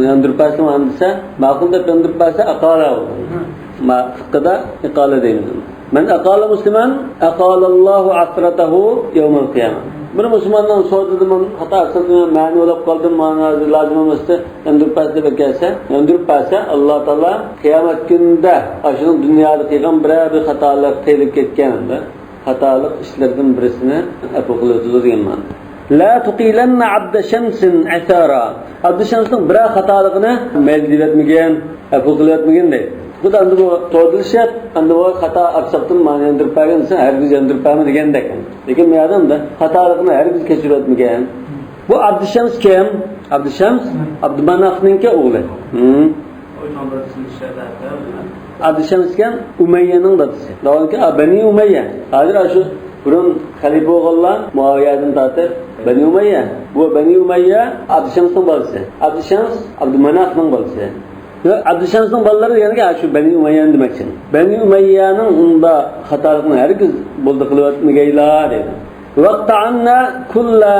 ياندۇرۇپ بەرسەم دېسە، ماقۇل دەپ ياندۇرۇپ بەرسە، ئەقالە بولىدۇ. ھە. ما-، فىققىدا ئىقالە دەيمىز. مەن ئەقالە مۇسلىمان ئەقالەللاھۇ ئەسرەتەھۇ يەۋمەل قىيامە. بىر مۇسۇلماننىڭ سودىدىن خاتا ئىشلەتتىم، مەنە ئويلاپ قالدىم، مانا ھازىر لازىم ئەمەس دەپ ياندۇرۇپ بەرسە دەپ كەلسە، ياندۇرۇپ بەرسە، ئاللا تائالا قىيامەت كۈنىدە ئاشۇنىڭ دۇنيادا قىلغان بىرەر بىر خاتالىق، تېيىلىپ كەتكەن خاتالىق ئىشلىرىدىن بىرسىنى ئەپۇ قىلىۋېتىدۇ دېگەن مەنىدە. لا تۇقىلەننە ئەبدە شەمسىن ئەسارا. ئابدۇشەمسنىڭ بىرەر خاتالىقىنى مەيلى دەۋەتمىگىن، ئەپۇ قىلىۋەتمىگىن دەيدۇ. خۇدا ئەمدى بۇ تودىلىشىپ، ئەمدى بۇ خاتا ئاپساقتىن مانا ياندۇرۇپ بەرگەن دېسە، ھەرگىز ياندۇرۇپ بەرمە دېگەندەك. لېكىن بۇ يەردە ئەمدى خاتالىقنى ھەرگىز كەچۈرۈۋەتمىگەن. بۇ ئابدۇشەمس كىم؟ ئابدۇشەمس ئابدۇمانافنىڭكى ئوغلى. ھىم. ئابدۇشەمس ئىكەن، ئۇمەييەنىڭ دادىسى. داۋامىدىكى، ئا، بەنى ئۇمەييە. ھازىر ئاشۇ بۇرۇن خەلىپە بولغانلار مۇئاۋىيەدىن تارتىپ بەنى ئۇمەييە. بۇ بەنى ئۇمەييە ئابدۇشەمسنىڭ بالىسى. ئابدۇشەمس ئابدۇمانافنىڭ بالىسى. ۋە ئابدۇشەمسنىڭ بالىلىرى دېگەنگە شۇ بەنى ئۇمەييەنى دېمەكچى. بەنى ئۇمەييەنىڭ ئۇنداق خاتالىقنى ھەرگىز بولدى قىلىۋەتمىگەيلا دەيدۇ. ۋەقتەئەننە كۇللە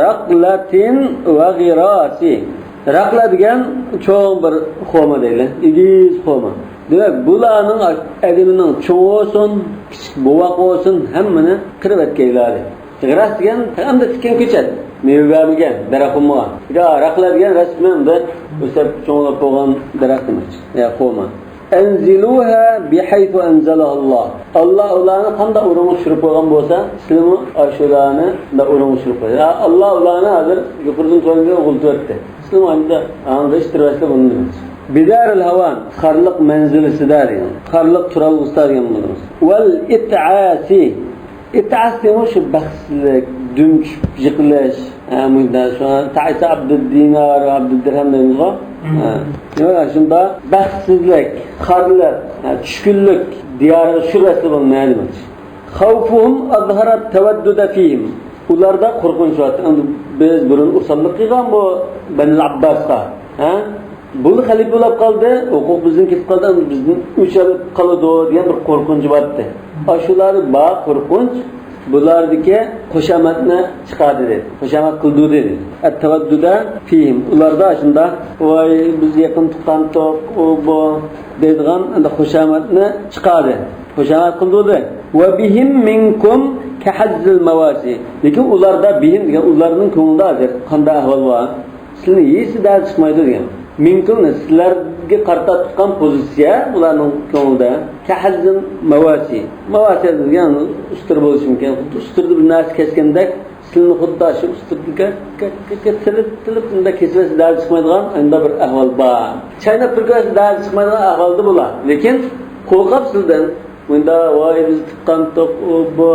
رەقلەتىن ۋە غىراسى. رەقلە دېگەن چوڭ بىر خورما دەيلى، ئېگىز خورما. دېمەك، بۇلارنىڭ ئەگىمىنىڭ چوڭى بولسۇن، كىچىك بوۋاق بولسۇن، ھەممىنى قىرىۋەتكەيلا دەيدۇ. غىراس دېگەن ئەمدى تىككەن كۆچەت، مېۋە بەرمىگەن، دەرەخ بولمىغان. يا رەقلە دېگەن رەسمەن بىر ئۆسۈپ چوڭلاپ بولغان دەرەخ دېمەكچى. يا خورما. ئەنزىلۇھا بىھەيسۇ ئەنزەلەھاللا. ئاللا ئۇلارنى قانداق ئورۇنغا چۈشۈرۈپ قويغان بولسا، سىلىمۇ ئاشۇلارنى شۇنداق ئورۇنغا چۈشۈرۈپ قويىسىز. ئا، ئاللا ئۇلارنى ھازىر يۇقىرىدىن تۆۋەنگە ئوغلىتىۋەتتى. سىلىمۇ ئاندىدا ئاڭدا ئىتتىرىۋەتسە بۇنى دېمەكچى. بىدارىل ھاۋان، خارلىق مەنزىلىسىدە دېگەن. خارلىق تۇرالغۇسىدا دېگەن بولىمىز. ۋەل ئىتئاسى. ئىتئاس دېگەن شۇ بەختسىزلىك، دۈم چۈشۈپ يىقىلىش، ھە، مۇنداق شۇ تەئىسە ئابدۇددىنار، ئابدۇددىرھەم دەيمىزغۇ؟ ھە. دېمەك، شۇنداق بەختسىزلىك، خارلىق، ھە، چۈشكۈنلۈك دىيارىغا چۈشۈرۈۋەتسە بولمايدۇ دېمەكچى. خەۋفۇھۇم ئەزھەرەت تەۋەددۇدە فىھىم. ئۇلاردا قورقۇنچ بار. ئەمدى بىز بۇرۇن ئوساللىق قىلغان بۇ بەنىل ئابباسقا. ھە؟ بۇ خەلىپە بولاپ قالدى، ھوقۇق بىزدىن كېتىپ قالدى، بىزدىن ئۆچ ئېلىپ قالىدۇ دېگەن بىر قورقۇنچ بار ئىدى. ئاشۇلاردا بار قورقۇنچ، بۇلاردىكى خۇشامەتنى چىقاردى دېدى. خۇشامەت قىلدۇردى دېدى. ئەتتەۋەددۇدە فىھىم. ئۇلاردا شۇنداق، ۋاي، بىز يېقىن تۇغقانتۇق، ئۇ، بۇ دەيدىغان ئەمدى خۇشامەتنى چىقاردى. خۇشامەت قىلدۇردى. ۋە بىھىم مىنكۇم كەھەززىل مەۋاسى. لېكىن ئۇلاردا، بىھىم دېگەن ئۇلارنىڭ كۆڭلىدە ھازىر قانداق ئەھۋال بار؟ سىلىنى ھېچ دەرد چىقمايدۇ دېگەن. مىنكۇم، سىلەرگە قارىتا تۇتقان پوزىتسىيە ئۇلارنىڭ كۆڭلىدە كەھەززىل مەۋاسى. مەۋاسى دېگەن ئۇستۇرا بولۇشى مۇمكىن. خۇددى ئۇستۇرىدا بىر نەرسە كەسكەندەك، سىلىنى خۇددى شۇ ئۇستۇرىدىن تىلىپ، تىلىپ، تىلىپ، مۇنداق كېسىۋەتسە دەرد چىقمايدىغان ئانداق بىر ئەھۋال بار. چايناپ تۇرۇۋەتسە دەرد چىقمايدىغان ئەھۋالدا بولار. لېكىن قورقاپ سىلىدىن، مۇنداق، ۋاي، بىز تۇغقانتۇق، ئۇ، بۇ،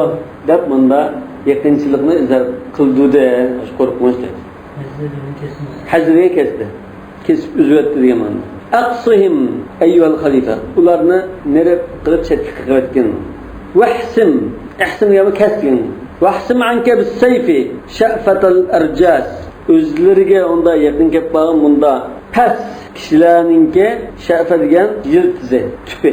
دەپ مۇنداق يېقىنچىلىقنى ئىزھار قىلدۇردى، شۇ قورقۇنچ دەپ. ھەززىگە كەستى. كېسىپ ئۈزۈۋەتتى دېگەن مەنىدە. ئەقسىھىم ئەييۇھەل خەلىفە. ئۇلارنى نېرى قىلىپ چەتكە قىلىۋەتكىن. ۋەھسىم. ئەھسىم دېگەن كەس دېگەن. ۋەھسىم ئەنكە بىسسەيفى شەئفەتەل ئەرجاس. ئۆزلىرىگە ئۇنداق يېقىن كېلىپ قالغان مۇنداق پەس كىشىلەرنىڭكى، شەئفە دېگەن يىلتىزى، تۈپى.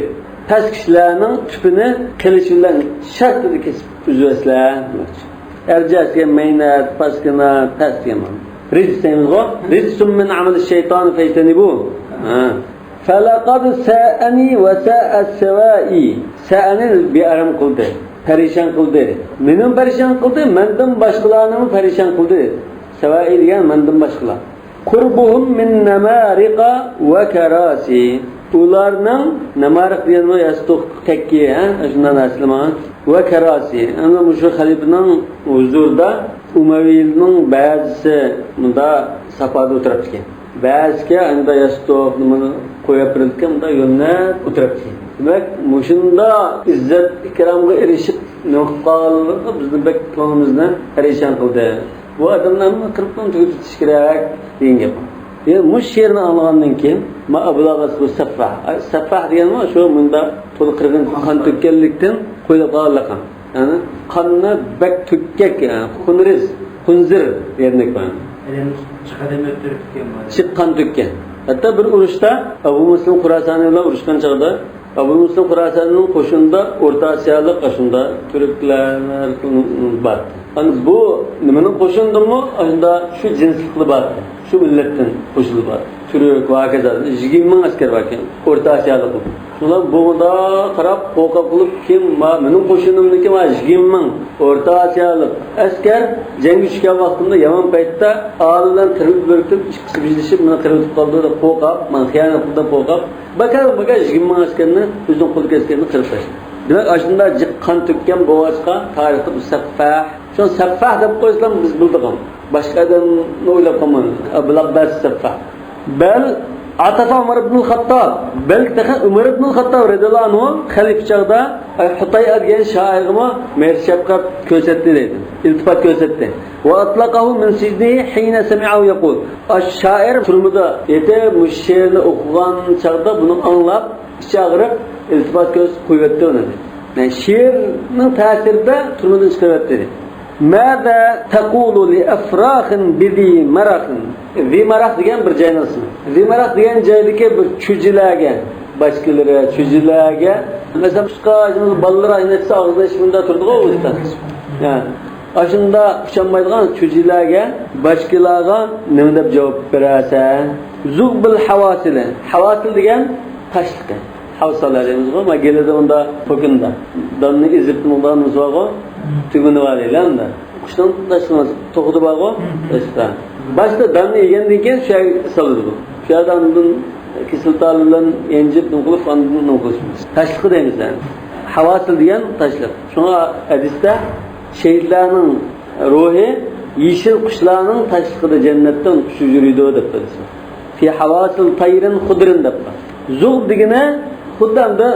پەس كىشىلەرنىڭ تۈپىنى قىلىچ بىلەن شەرت كېسىپ ئۈزۈۋەتسىلەر دېمەكچى. ئەرجاس دېگەن مەينەت، پاسكىنا، پەس دېگەن مانا. رىجس دەيمىزغۇ؟ رىجسۇم مىن ئەمەلى شەيتان فەجتەنىبۇ. ھە. فەلەقەد سەئەنى ۋە سەئە سەۋائى. سەئەنى بىئارام قىلدى، پەرىشان قىلدى. مېنىمۇ پەرىشان قىلدى، مەندىن باشقىلارنىمۇ پەرىشان قىلدى. سەۋائى دېگەن مەندىن باشقىلار. قۇربۇھۇم مىن نەمارىقە ۋە كەراسى. ئۇلارنىڭ نەمارىق دېگەنمۇ ياستۇق، تەككى، ھە؟ ئاشۇنداق نەرسىلەر ماڭا. ۋە كەراسى. ئەنە مۇشۇ خەلىپىنىڭ ھۇزۇرىدا ئۇمەۋىيلىرنىڭ بەزىسى مۇندا ساپادا ئولتۇرۇپتىكەن. بەزىسىگە ئەنە ياستۇق، نېمىنى قويۇپ بېرىلىدىكەن، مۇندا يۆلەپ ئولتۇرۇپتىكەن. دېمەك، مۇشۇنداق ئىززەت ئىكرامغا ئېرىشىپ نېمە قىلىپ قالغانلىقى بىزنى بەك كۆڭلىمىزنى پەرىشان قىلدى. بۇ ئادەملەرنى قىرىپ تۈگىتىش كېرەك دېگەن گەپ. يەنى مۇشۇ شېئىرنى ئاڭلىغاندىن كېيىن، ما ئەبۇلغاس بۇ سەففاھ. ئاي، سەففاھ دېگەنمۇ شۇ مۇنداق تولا قىرغىن قان تۆككەنلىكتىن قويۇلۇپ قالغانلىقى. يەنى قاننى بەك تۆككەك، يەنى خۇنرىز، خۇنزىر دېگەندەك بار. ئادەم، جىق ئادەم ئۆلتۈرۈپ كەتكەن بار. جىق قان تۆككەن. ھەتتا بىر ئۇرۇشتا ئەبۇ مۇسلىم خۇراسانى بىلەن ئۇرۇشقان چاغدا ئەبۇ مۇسلىم خۇراسانىنىڭ قوشۇنىدا ئورتا ئاسىيالىق، ئاشۇندا تۈركلەر بار. ئەنە بۇ نېمىنىڭ قوشۇنىدىمۇ ئاشۇندا شۇ جىنسلىقلا بار، شۇ مىللەتتىن قوشۇنلا بار. تۈرك ۋە ھاكازا يىگىرمە مىڭ ئەسكەر باركەن، ئورتا ئاسىيالىق. شۇلار بۇغدا قاراپ قورقۇپ قېلىپ، كىم ما مېنىڭ قوشۇنۇمدىكى ما يىگىرمە مىڭ ئورتا ئاسىيالىق ئەسكەر جەڭگە چۈشكەن ۋاقتىمدا يامان پەيتتە ئالىي بىلەن قىرىپ بېرىپ، ئىككىسى بىرلىشىپ مېنى قىرىپ قالدى دەپ قورقۇپ، مانا خىيانەت قىلدى دەپ قورقۇپ، بەكەر، بەكەر يىگىرمە مىڭ ئەسكەرنى، ئۆزىنىڭ قولىدىكى ئەسكەرنى قىرىپ تاشلىدى. دېمەك، ئاشۇنداق جىق قان تۆككەن بولغاچقا، تارىختا بۇ سەففاھ. شۇ سەففاھ دەپ قويسىلا بىز بىلىدىغان. باشقا ئادەمنى ئويلاپ قالماڭ. ئەبۇل ئابباس سەففاھ. بەل ئاتافا ئۇمەر ئىبنۇل خاتتاب. بەلكى تېخى ئۇمەر ئىبنۇل خاتتاب رەزىياللاھۇ ئەنھۇ خەلىپە چاغدا، ئاي، خۇتەيئا دېگەن شائىرغىمۇ مېھىر شەپقەت كۆرسەتتى دەيدۇ. ئىلتىپات كۆرسەتتى. ۋە ئەتلەقەھۇ مىن سىجنىھى ھىينە سەمىئەھۇ يەقۇل. ئاشۇ شائىر تۈرمىدە يېتىپ مۇشۇ شېئىرنى ئوقۇغان چاغدا بۇنى ئاڭلاپ، ئىچى ئاغرىپ، ئىلتىپات كۆرسىتىپ قويۇۋەتتى ئۇنى. يەنى شېئىرنىڭ تەسىرىدە تۈرمىدىن چىقىرىۋەتتى. ماذا تقول لأفراخ بذي مرخ؟ ذى مرخ دېگەن بىر جاينىڭ ئىسمى. ذى مرخ دېگەن جايدىكى بىر چۈجىلەرگە، باچكىلىرى، چۈجىلەرگە، مەسىلەن، قۇشقا بالىلىرى ئاينەتسە ئاغزىنى ئېچىپ مۇنداق تۇرىدىغۇ ئۇ ئىشتا. يا. ئاشۇنداق ئۇچالمايدىغان چۈجىلەرگە، باچكىلارغا نېمە دەپ جاۋاب بېرەسەن؟ زۇغ بىل ھاۋاسىلى. ھاۋاسىل دېگەن تاشلىقى. ھاۋسالا دەيمىزغۇ، ما گېلىدە ئۇندا پوكۇندا. داننى ئېزىپ مۇنداق نېمىسى بارغۇ، تۈگمىنى بار دەيلى ئۇندا. قۇشنىڭ تاشلىقى توخۇدا بارغۇ، تاشلىقى. باشتا داننى يېگەندىن كېيىن شۇ يەرگە سالىدۇ. شۇ يەردە ئاندىن كىسلىتا بىلەن يەنجىپ نېمە قىلىپ، ئاندىن نېمە قىلىش. تاشلىقى دەيمىز يەنى. ھاۋاسىل دېگەن تاشلىق. شۇڭا ھەدىستە شېھىتلەرنىڭ روھى يېشىل قۇشلارنىڭ تاشلىقىدا جەننەتتە ئۇچۇپ يۈرىدۇ دەپ ھەدىس. في حواسل طير خضر دەپ. زۇغ دېگىنى خۇددى ئەمدى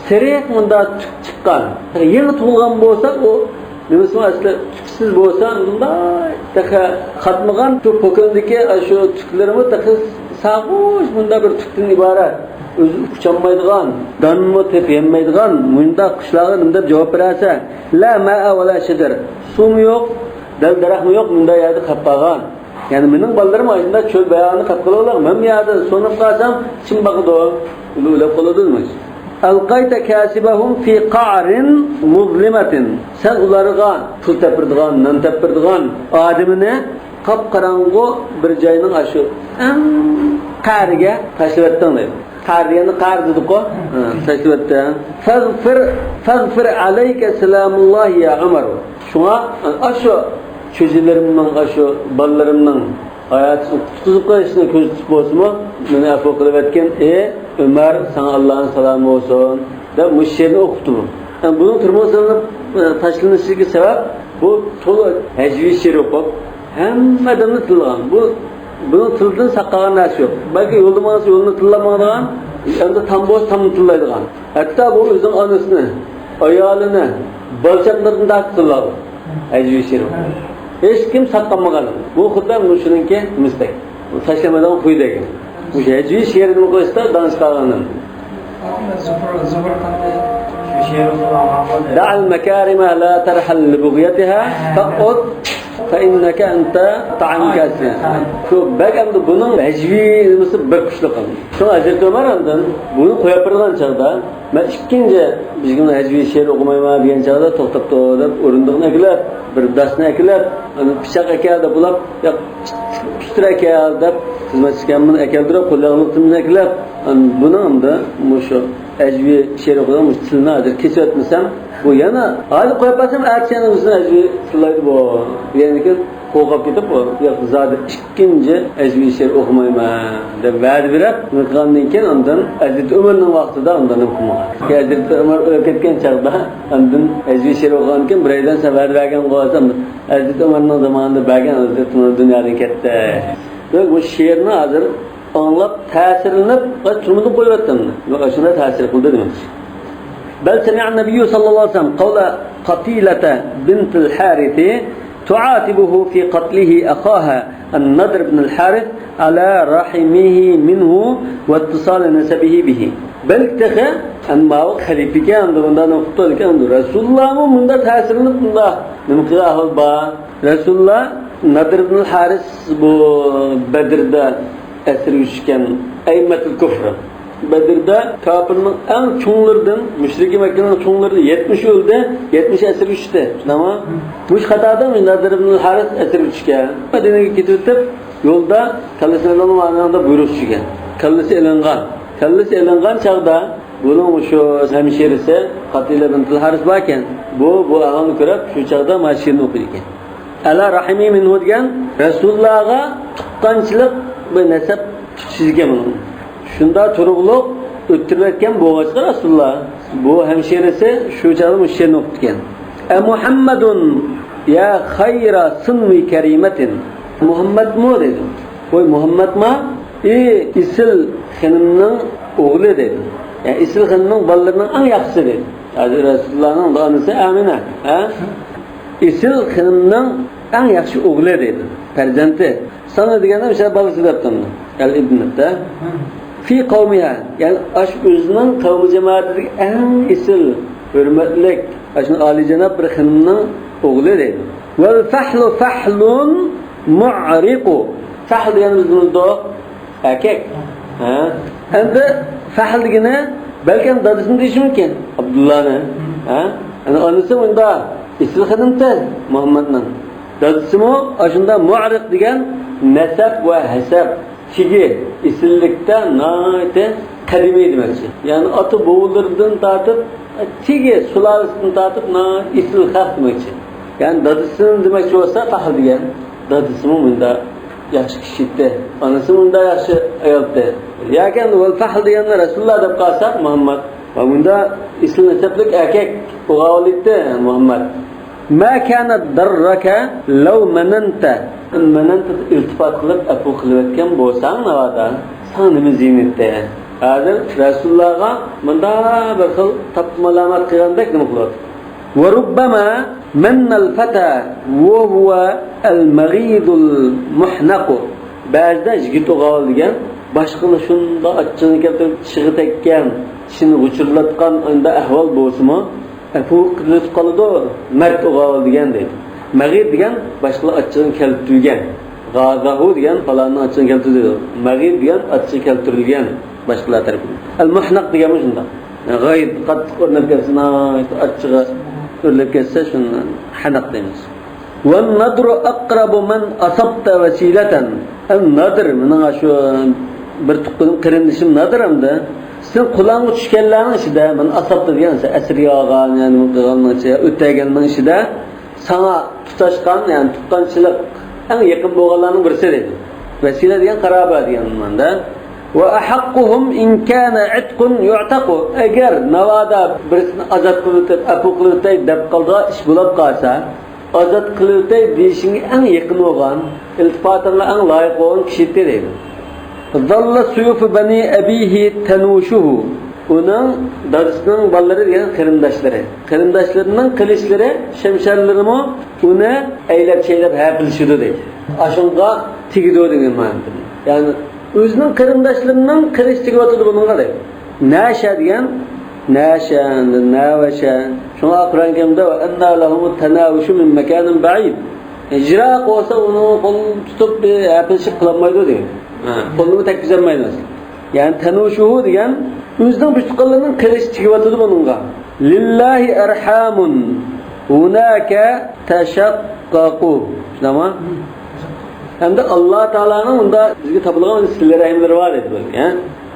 سېرىق مۇنداق تۈك چىققان. يېڭى تۇغۇلغان بولسا ئۇ نېمىسىمۇ ئەسلى تۈكسىز بولسا، مۇنداق تېخى قاتمىغان شۇ پوكۇندىكى شۇ تۈكلىرىمۇ تېخى ساغۇش مۇنداق بىر تۈكتىن ئىبارەت. ئۆزى ئۇچالمايدىغان، دانمۇ تېپىيالمايدىغان مۇنداق قۇشلارغا نېمە دەپ جاۋاب بېرەرسەن؟ لا ماء ولا شجر. سۇمۇ يوق، دەل دەرەخمۇ يوق، مۇنداق يەردە قېلىپ قالغان. يەنى مېنىڭ بالىلىرىم ئاشۇنداق چۆل باياۋاندا قېلىپ قالىدۇ، مەن بۇ يەردە سۇنۇپ قالسام، كىم باقىدۇ؟ ئۇلار ئۆلۈپ قالىدۇ دېمەكچى. ألقيت كاسبهم في قعر مظلمة. سەن ئۇلارغا پۇل تېپىرىدىغان، نان تېپىرىدىغان ئادىمىنى قاپقاراڭغۇ بىر جاينىڭ ئاشۇ ئەڭ قەرىگە تاشلىۋەتتىڭ دەيدۇ. قەر دېگەننى قەر دېدۇقۇ؟ ھە، تاشلىۋەتتىڭ. فاغفر، فاغفر عليك سلام الله يا عمر. شۇڭا ئاشۇ چۈجىلىرىمنىڭ، ئاشۇ بالىلىرىمنىڭ ھاياتىنى قۇتقۇزۇپ قېلىشنى كۆزىتىپ بولسىمۇ، مېنى ئەپۇ قىلىۋەتكىن، ئى ئۆمەر، ساڭا ئاللانىڭ سالامى بولسۇن، دەپ مۇشۇ شېئىرنى ئوقۇپتۇ بۇ. يەنى بۇنىڭ تۈرمىگە سېلىنىپ، ئە، تاشلىنىشىدىكى سەۋەب، بۇ تولا ھەجۋىي شېئىر ئوقۇپ، ھەممە ئادەمنى تىللىغان. بۇ، بۇنىڭ تىلىدىن ساقلىغان نەرسە يوق. بەلكى يولدا ماڭسا يولنى تىللاپ ماڭىدىغان، ئەمدى تام بولسا تامنى تىللايدىغان. ھەتتا بۇ ئۆزىنىڭ ئانىسىنى، ئايالىنى، بالا-چاقىلىرىنى تارتىپ تىللاغان. ھەجۋىي شېئىر ئوقۇپ. ھېچكىم ساقلانمىغان. بۇ خۇددى مۇشۇنىڭكى نېمىسىدەك. تاشلىمايدىغان خۇيدەك. مۇشۇ ھەجۋىي شېئىرنى قويسا دانىشقا ئالغان. زۇبۇر، زۇبۇر قانداق؟ شۇ شېئىر ئوقۇغان. دەئەل مەكارىمە لا تەرھەل لىبۇغيەتىھە، فەقئۇد فەئىننەكە ئەنتە تائام كاسى. شۇ بەك ئەمدى بۇنىڭ ھەجۋىي نېمىسى بەك كۈچلۈك ئەمدى. شۇڭا ھەزرىتى ئۆمەر ئاندىن بۇنى قويۇپ بېرىدىغان چاغدا، مەن ئىككىنچى بىزگە ھەجۋىي شېئىر ئوقۇمايمەن دېگەن چاغدا، توختاپ تۇر دەپ ئورۇندۇقنى ئەكېلىپ، بىر داسنى ئەكېلىپ، ئاندىن پىچاق ئەكەل دەپ بۇلاپ، ياق، پۇتۇر ئەكەل دەپ خىزمەتچىگە مۇنى ئەكەلدۈرۈپ، قولىغا تىمنى ئەكېلىپ، ئاندىن بۇنى ئەمدى مۇشۇ ھەجۋىي شېئىر ئوقۇيدىغان مۇشۇ تىلنى ھازىر كېسىۋەتمىسەم، بۇ يەنە ھازىر قويۇپ بەرسەم، ئەتىسى يەنە ئۆزىنى ھەجۋىي تىللايدۇ بۇ دېگەندىن كېيىن، قورقۇپ كېتىپ، ئۇ ياق، زادى ئىككىنچى ھەجۋىي شېئىر ئوقۇمايمەن دەپ ۋەدە بېرىپ، نېمە قىلغاندىن كېيىن ئاندىن ھەزرىتى ئۆمەرنىڭ ۋاقتىدا ئاندىن نېمە قىلمىغان. ھەزرىتى ئۆمەر ئۆلۈپ كەتكەن چاغدا ئاندىن ھەجۋىي شېئىر ئوقۇغاندىن كېيىن، بىر ئايدىن سەن ۋەدە بەرگەن قىلسام، ھەزرىتى ئۆمەرنىڭ زامانىدا بەرگەن، ھەزرىتى ئۆمەر دۇنيادىن كەتتى. بۇ شېئىرنى ھازىر ئاڭلاپ تەسىرلىنىپ، تۈرمىدە قويۇۋەتتىم. شۇنداق تەسىر قىلدى دېمەكچى. بل سمع النبي صلى الله عليه وسلم قول قتيلة بنت الحارث تعاتبه في قتله أخاها النضر بن الحارث على رحمه منه واتصال نسبه به. بەلكى تېخى، ئەمما ئۇ خەلىپىكەن، ئەمدى مۇنداق نېمە قىپتۇ ئىكەن، رەسۇلۇللامۇ مۇنداق تەسىرلىنىپ، مۇنداق نېمە قىلغان ئەھۋال بار. رەسۇلۇللا نەدىر ئىبنۇل ھارىس بۇ بەدرىدە ئەسىرگە چۈشكەن، ئەئىممەتۇل كۇفر. بەدرىدە كاپىرنىڭ ئەڭ چوڭلىرىدىن، مۇشرىكى مەككىنىڭ چوڭلىرىدىن يەتمىشى ئۆلدى، يەتمىشى ئەسىرگە چۈشتى. شۇنداقمۇ؟ مۇشۇ خاتادىن نەدىر ئىبنۇل ھارىس ئەسىرگە چۈشكەن. مەدىنىگە كېتىۋېتىپ، يولدا كاللىسىنى ئېلىڭلار دەپ بۇيرۇق چۈشكەن. كاللىسى ئېلىنغان. كاللىسى ئېلىنغان چاغدا بۇنىڭ شۇ ھەمشىرىسى قاتىلە بىنتۇل ھارىس باركەن. بۇ، بۇ ئەھۋالنى كۆرۈپ، شۇ چاغدا مانا شېئىرنى ئوقۇيدىكەن. ئەلا رەھىمى مىنھۇ دېگەن رەسۇلۇللاغا تۇغقانچىلىق ۋە نەسەب تۇتۇشىدىكەن بۇنىڭ. شۇنداق تۇرۇقلۇق ئۆتتۈرۈۋەتكەن بولغاچقا رەسۇلۇللا، بۇ ھەمشىرىسى شۇ چاغدا مۇشۇ شېئىرنى ئوقۇپتىكەن. ئە مۇھەممەدۇن يا خەيرە سىنۋى كەرىمەتىن. مۇھەممەدمۇ دەيدۇ. ۋاي مۇھەممەدما، ئى ئېسىل خېنىمنىڭ ئوغلى دەيدۇ. يەنى ئېسىل خېنىمنىڭ بالىلىرىنىڭ ئەڭ ياخشىسى دەيدۇ. ھازىر رەسۇلۇللانىڭ ئانىسى ئامىنە، ھە؟ ئېسىل خېنىمنىڭ ئەڭ ياخشى ئوغلى دەيدۇ. پەرزەنتى. سانا دېگەندە مىسال بالىسى دەپتۇ. ئەل ئىبنەتتە. في قومها، يەنى ئاشۇ ئۆزىنىڭ قەۋمى جامائىتىدىكى ئەڭ ئېسىل، ھۆرمەتلىك، ئاشۇ ئالىيجاناب بىر خېنىمنىڭ ئوغلى دەيدۇ. والفحل فحل معرق. فەھل دېگەن بىز بىلىدۇ، ئەركەك. ھە؟ ئەمدى فەھل دېگىنى بەلكىم دادىسىنى دېيىشى مۇمكىن، ئابدۇللانى. ھە؟ ئەنە ئانىسى مۇنداق، ئېسىل خېنىم تەن مۇھەممەدنىڭ. دادىسىمۇ ئاشۇنداق مۇئرىق دېگەن نەسەب ۋە ھەسەب، تېگى، ئېسىللىكتە ناھايىتى قەدىمىي دېمەكچى. يەنى ئاتا بوۋىلىرىدىن تارتىپ تېگى سۇلالىسىدىن تارتىپ ناھايىتى ئېسىل خەق دېمەكچى. يەنى دادىسىنى دېمەكچى بولسا پەخىر دېگەن. دادىسىمۇ مۇنداق ياخشى كىشى ئىدى. ئانىسىمۇ مۇنداق ياخشى ئايال ئىدى. ياكى ئەمدى ۋەل پەخىر دېگەندە رەسۇلۇللا دەپ قالساق مۇھەممەد. ۋە مۇنداق ئېسىل نەسەبلىك ئەركەك ئوغۇل ئىدى مۇھەممەد. ما كان ضرك لو مننت. مەنەنت ئىلتىپات قىلىپ ئەپۇ قىلىۋەتكەن بولساڭ ناۋادا، ساڭا نېمە زىيان يەتتى؟ ھازىر رەسۇلۇللاغا مۇنداق بىر خىل تاپقا مالامەت قىلغاندەك نېمە قىلىۋاتىدۇ؟ وربما من الفتى وهو المغيض المحنق. بەزىدە يىگىت ئوغۇل دېگەن باشقىلار شۇنداق ئاچچىقىنى كەلتۈرۈپ چىشىغا تەگكەن، چىشىنى غۇچۇرلاتقان ئۇنداق ئەھۋال بولسىمۇ، ئەپۇ قىلىۋېتىپ قالىدۇ، مەرد ئوغۇل دېگەن دەيدۇ. مەغىد دېگەن باشقىلار ئاچچىقىنى كەلتۈرگەن. غازاھۇ دېگەن پالاننىڭ ئاچچىقىنى كەلتۈردى. مەغىد دېگەن ئاچچىقى كەلتۈرۈلگەن باشقىلار تەرىپىدىن. ئەل مۇھنەق دېگەنمۇ شۇنداق. غەيت قاتتىق ئۆرلەپ كەتسە، ناھايىتى ئاچچىقى ئۆرلەپ كەتسە، شۇنى ھەنەق دەيمىز. والنضر أقرب من أصبت وسيلة. ئەل نادىر، مېنىڭ شۇ بىر تۇغقىنىم، قېرىندىشىم نادىر ئەمدى. سېنىڭ قولۇڭغا چۈشكەنلەرنىڭ ئىچىدە، مەن ئاسابتا دېگەن، ئەسىرگە ئالغان، يەنى قىلغاننىڭ ئىچىدە، ئۆتەگەننىڭ ئىچىدە ساڭا تۇتاشقان، يەنى تۇغقانچىلىق ئەڭ يېقىن بولغانلارنىڭ بىرسى دەيدۇ. ۋەسىلە دېگەن قارابە دېگەن مەنىدە. وأحقهم إن كان عتق يعتق. ئەگەر ناۋادا بىرسىنى ئازاد قىلىۋېتىپ، ئەپۇ قىلىۋېتەي دەپ قالىدىغان ئىش بولاپ قالسا، ئازاد قىلىۋېتەي دېيىشىڭگە ئەڭ يېقىن بولغان، ئىلتىپاتىڭغا ئەڭ لايىق بولغان كىشى ئىدى دەيدۇ. ظل سيوف بني أبيه تنوشه. ئۇنىڭ دادىسىنىڭ بالىلىرى دېگەن قېرىنداشلىرى. قېرىنداشلىرىنىڭ قىلىچلىرى، شەمشەرلىرىمۇ ئۇنى ئەيلەپ-چەيلەپ ھەپىلىشىدۇ دەيدۇ. ئاشۇنىڭغا تېگىدۇ دېگەن مەنىدە. يەنى ئۆزىنىڭ قېرىنداشلىرىنىڭ قىلىچى تېگىۋاتىدۇ بۇنىڭغا دەيدۇ. نەشە دېگەن، نەشە، نەۋەشە. شۇڭا قۇرئان كەرىمدە «وَأَنَّىٰ لَهُمُ التَّنَاوُشُ مِنْ مَكَانٍ بَعِيدٍ». يىراق بولسا ئۇنى قول تۇتۇپ بىر ھەپىلىشىپ قىلالمايدۇ دېگەن. ھە. قولىنىمۇ تەگكۈزەلمەيدۇ. يەنى تەنۇشۇھۇ دېگەن ئۆزىنىڭ پۇت-تۇقانلىرىنىڭ قىلىچى تېگىۋاتىدۇ بۇنىڭغا. لله أرحام هناك تشقق. شۇنداقمۇ؟ ھەمدە ئاللا تائالانىڭ ئۇندا بىزگە تاپىلغان سىلە رەھىملىرى بار دەيدۇ. ھە؟